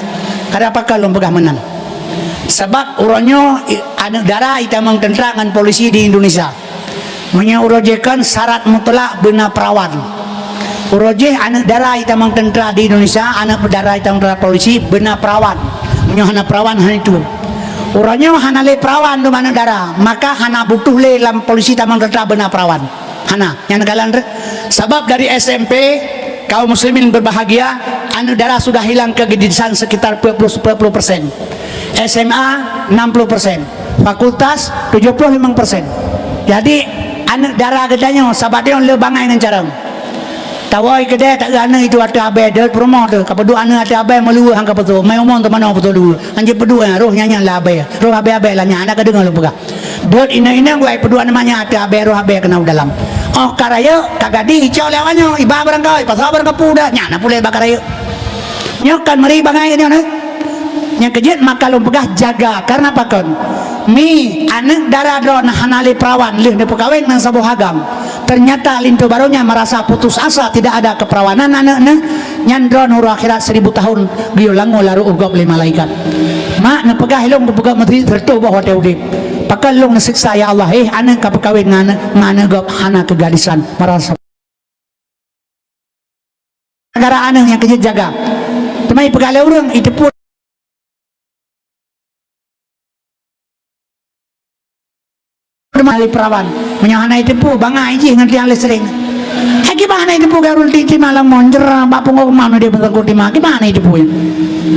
Karena pakon lôn peugah meunan? Sabab uroe nyoe i-, aneuk dara itamong teuntra ngon polisi di Indonesia. Meunyoe uroe jih kon syarat mutlak beuna perawan. Uroe jih aneuk dara itamong teuntra di Indonesia, aneuk dara itamong teuntra polisi beuna perawan. Meunyoe hana perawan, hana itu. Uroe nyoe hana lé perawan dum aneuk dara, maka hana butuh lé lam polisi tamong teuntra beuna perawan. Hana, nyan galak rhot. Sabab dari S M P, kaum muslimin berbahagia, aneuk dara sudah hilang ke geudisan sekitar empat puluh, empat puluh persen. S M A enam puluh persen. Fakultas tujuh puluh lima persen. Jadi, aneuk dara geutanyoe sabat nyoe le bangai ngon carông. Tawoe keudè, taeu aneuk itu ateueh abèe, deuh peurumoh teuh, ka peuduek aneuk ateueh abèe meuluweue han ka peusoe, mai umong teumanoe peusoe luweue. Hanjeuet peuduek nyan, roh nyan nyan la abèe. Roh abèe-abèe lah nyan, hana ka deungoe lôn peugah. Dot inong-inong wai peuduek aneuk manyak ateueh abèe, roh abèe keunong dalam. Óh ka rayeuk, ka gadih, icok lé awak nyoe, iba barangkapeue, ipasoe barangkapeue dah, nyan na puléh bak ka rayeuk. Nyoe kan meuri bangai nyoe neh. Nyang keujeuet maka lôn peugah jaga, karena pakon? Mi, aneuk dara droeneuh hana lé perawan lheueh neupeukawen ngon saboh agam. Ternyata linto barô nyan merasa putus asa, tidak ada keperawanan aneuk neh, nyan droeneuh uroe akhirat seribu tahun geuyue langue lam ru'uh gob lé malaikat. Mak neupeugah ilôn geupeugah meuteuri sireutoh boh watèe udép. Pakon lôn neuseksa, ya Allah, eh, aneuk ka peukawen ngon aneuk, ngon aneuk gob hana keugadisan, merasa gara aneuk nyang keujeuet jaga. Teuma ipeugah lé ureueng, iteupeue Teuma lé perawan, meunyoe hana jiteupeue, bangai jih ngon tiang listrik. Hai kiban hana jiteupeue, gak ureueng ti-, tima lam mon, jera bak punggong rumah meunyoe dia beusangkot tima, kiban hana jiteupeue.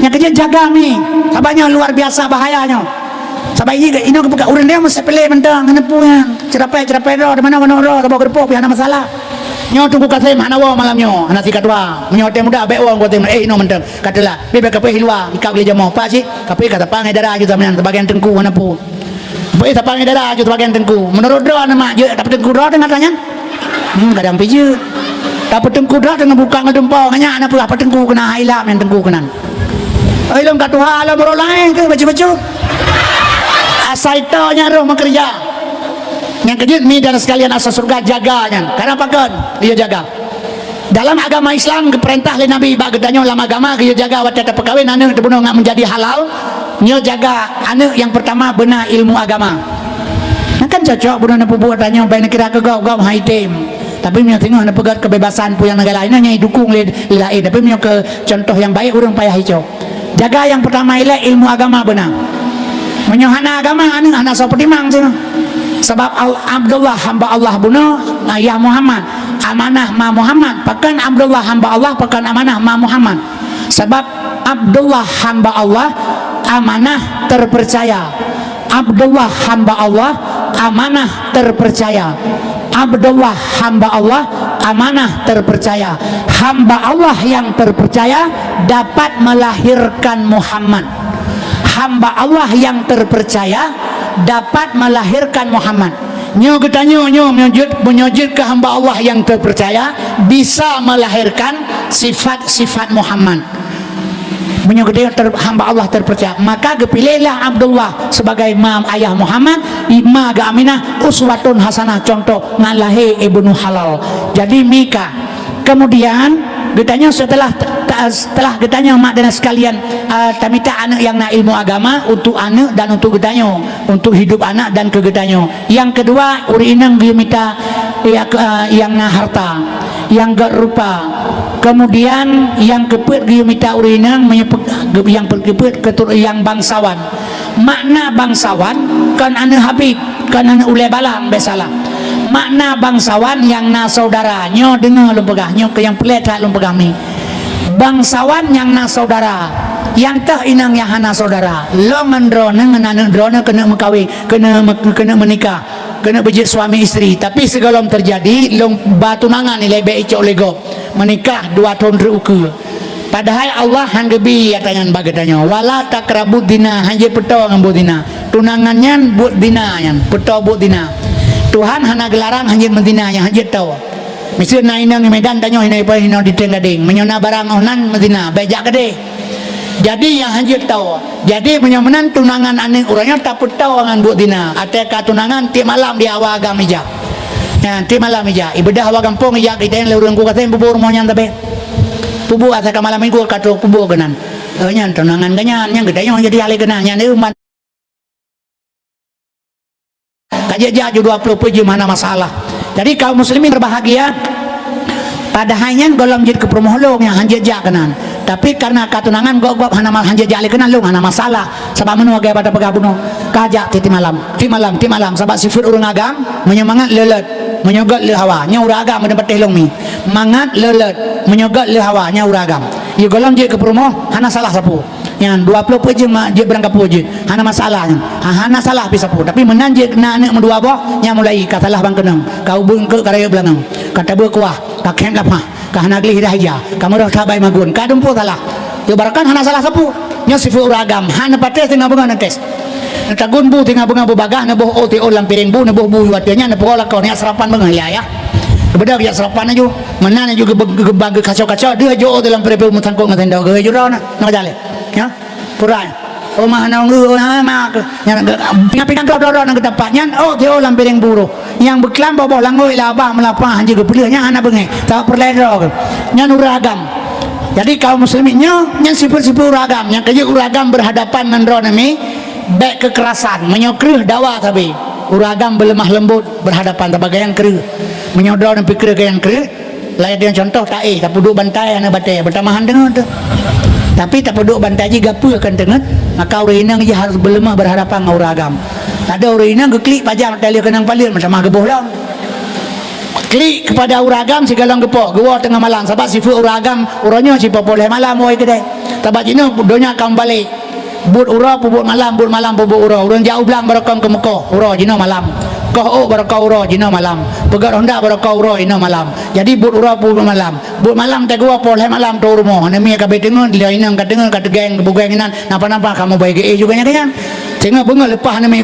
Nyang keujeuet jaga mi, sabab nyoe luar biasa bahaya nyoe. Sabab inoe geupeugah ureueng dia meuseupele mantong, hana peue nyan. Ceurapée-ceurapée droe, di mana-mana droe, saboh geureupoh pih hana masalah. Nyoe Teungku Kasem hana woe malam nyoe, hana sika tuha. Meunyoe watèe muda bèk woe Teungku Kasem, eh, inoe mantong. Ka teulat. Pih bèk kapeuéh luwa, ikab lé jamoe. Pat cit, kapeuéh ka tapang dara ju sampéan, sebagian teungku hana peue. Kapeuéh tapang dara ju sebagian teungku. Meunurot droe aneuk mak jeuet tapeuteungku droe teungoh tanyan. Hmm, kadang pih jeuet. Tapeuteungku droe teungoh buka ngon dumpo, ngon nyan hana peue, apa teungku keunan, hai lap nyang teungku keunan. Ai lom ka tuha, lom ureueng laén keuh bacut-bacut. Asai toh nyan roh meukeureuja. Nyang keujeuet mi dan sekalian asai syeuruga jaga nyan. Karena pakon? Iya jaga. Dalam agama Islam geupeurintah lé Nabi bak geutanyoe lam agama geuyue jaga watèe tapeukawen aneuk teubunoe ngat meunjadi halal. Nyoe jaga aneuk nyang peurtama beuna ilmu agama. Nyan kan cocok bunoe neupeubuet tanyoe bèk neukira keu gob-gob hai tem. Tapi meunyoe singoh neupeugöt keubebasan peue nyang neugala, nyoe nyang idukung lé, lé laén. Tapi meunyoe keu contoh nyang baik ureueng payah ico. Jaga nyang peurtama ilèe ilmu agama beuna. Meunyoe hana agama, aneuk hana soe peutimang singoh. Sabab Al-, Abdullah hamba Allah bunoe, ayah Muhammad. Amanah ma Muhammad. Pakon Abdullah hamba Allah, pakon amanah ma Muhammad. Sabab Abdullah hamba Allah, amanah terpercaya. Abdullah hamba Allah, amanah terpercaya. Abdullah hamba Allah, amanah terpercaya. Hamba Allah yang terpercaya dapat melahirkan Muhammad. Hamba Allah yang terpercaya dapat melahirkan Muhammad. Nyoe geutanyoe nyoe meunyoe jeuet, meunyoe jeuet keu hamba Allah yang terpercaya bisa melahirkan sifat-sifat Muhammad. Meunyoe geutanyoe ter-, hamba Allah terpercaya, maka geupiléhlah Abdullah sebagai ma ayah Muhammad, i-, ma geuh Aminah, uswatun hasanah, contoh ngon lahé ibnu halal. Jadi mika. Kemudian geutanyoe setelah, setelah geutanyoe mak dan sekalian, ah, tamita aneuk nyang na ilmu agama untuk aneuk dan untuk geutanyoe, untuk hidup anak dan keu geutanyoe. Nyang keudua, ureueng inong geuyue mita, ya, ke, ah, nyang na harta, nyang göt rupa. Kemudian nyang keupeuet geuyue mita ureueng inong meunyoe pe-, ge-, nyang pe-, keupeuet keuturu-, nyang bangsawan. Makna bangsawan kon aneuk Habib, kon aneuk ulèe balang, bèk salah. Makna bangsawan nyang na saudara. Nyoe deungö lôn peugah, nyoe keuh nyang peureulèe that lôn peugah mi. Bangsawan nyang na saudara. Nyang toh inong nyang hana saudara. Lôn ngon droeneuh ngon aneuk droeneuh keuneuk meukawen. Keuneuk me-, keuneuk meunikah, keuneuk beujeuet suami istri. Tapi sigohlom teujadi, lôn ba tunangan ilèe bèk icok lé gob. Meunikah dua thôn treuk ukeue. Padahai Allah han geubi ata nyan bak geutanyoe. Wala taqrabuz zina, han jeuet peutoe ngon buet zina. Tunangan nyan buet zina nyan, peutoe buet zina. Tuhan hana geularang han jeuet meuzina nyan, han jeuet toe. Miseue na inong di Medan tanyoe, inong di Peuet, inong di Teuing Gadeng. Meunyoe na barang 'oh nan meuzina, bèk jak keudeh. Jadi nyang han jeuet toe. Jadi meunyoe meunan tunangan aneuk uroe nyoe tapeutoe ngon buet zina. Até ka tunangan tiep malam di hawa agam ija. Nyan tiep malam ija. Ibeudah hawa gampông ija geutem lé ureueng ku gasien peubuet rumoh nyan sabé. Peubuet asai ka malam minggu ka trok peubuet keunan. Eh, nyan tunangan geuh nyan, nyan geutanyoe jadi ahli keunan. Nyan, eh, man- Ka jeuet jak ju dua ploh peuet jeuem hana masalah. Jadi kaum muslimin berbahagia, padahai nyan gohlom jeuet keu peurumoh lôn nyang han jeuet jak keunan. Tapi karena ka tunangan gob-gob hana ma-, han jeuet jak lé keunan lôn hana masalah. Sabab meunoe lagèe bak tapeugah bunoe, ka jak tiep-tiep malam, tiep malam, tiep malam. Sabab sifeuet ureueng agam, meunyoe mangat leulet, meunyoe göt lé hawa. Nyoe ureueng agam meunan patéh lôn mi. Mangat leulet, meunyoe göt lé hawa, nyoe ureueng agam. Yue gohlom jeuet keu peurumoh, hana salah sapeue. Nyan dua ploh peuet jeuem ma-, jeuet barangkapeue jeuet. Hana masalah nyan. Ha, hana salah pih sapeue. Tapi meunan jeuet na aneuk meudua boh, nyan mulai ka salah bang keunong. Ka ubeut eungkôt ka rayeuk beulangang. Ka tabeue kuah, ka khém lapah, ka hana gleh dah ija, ka meurôh that bai magun. Ka dumpeue salah. Yue barakan hana salah sapeue. Nyoe sifeuet ureueng agam. Hana patéh teungoh beungoh neutes. Neutagun bu teungoh beungoh beubagaih, neuboh ôh tiôh lam piréng bu, neuboh bu watèe nyan, neupeugoe lakoe, neujak seurapan beungoh ya, ya. Beudôh jak seurapan laju. Meunan laju geu-, geu-, geu-, geukaco-kaco, deuh jôk ôh lam piréng bu meusangkot ngon sendok, geu judô na. Na ka jaleh. Ya. Purai. Oh, mah na ngeue, oh, na, mah, nyan, nyan, pingan-pingan droe-droe na geutampat nyan, oh, tiôh lam piréng bu roh. Nyang beuklam boh-boh langôi lé abah meulapah han jeuet geupeuleueh, nyan hana beungéh. Tapeureulee droe geuh. Nyan ureueng agam. Jadi kaum muslimin nyoe, nyan sifeuet-sifeuet ureueng agam. Nyang keujeuet ureueng agam berhadapan ngon droeneuh mi, bèk keukerasan. Meunyoe kreueh dawa sabe. Ureueng agam beuleumah leumbot berhadapan sabe gayang kreueh. Meunyoe droeneuh pih kreueh gayang kreueh, Laén deungon contoh taéh, tapeuduek bantai aneuk batèe, beutamahan deungon teuh. Tapi tapeuduek bantai jih gapeue kon teungeut, maka ureueng inong jih harôh beuleumah berhadapan ngon ureueng agam. Adak ureueng inong geuklik pajan watèe lheueh keunong paleuet, meutamah geuboh lom. Klik kepada ureueng agam sigohlom geupoh, geuwoe teungoh malam, sabab sifeuet ureueng agam uroe nyoe sipoh poh lhèe malam woe keudéh. Sabab jinoe donya ka meubalek. Buet uroe peubuet malam, buet malam peubuet uroe. Ureueng jak u blang barô kon keu meukoh, uroe jinoe malam. Koh ôk barokah uroe jinoe malam. Peugöt honda barokah uroe jinoe malam. Jadi buet uroe peubuet malam. Buet malam teuk geuwoe poh lhèe malam trôk rumoh. Aneuk miet ka bèk teungeut, lheuh inong ka teungeut, ka teugeng, ka beugeng inan. Napa-napa kamoe bèk geuéh juga nyan keuh nyan. Singoh beungoh leupah aneuk miet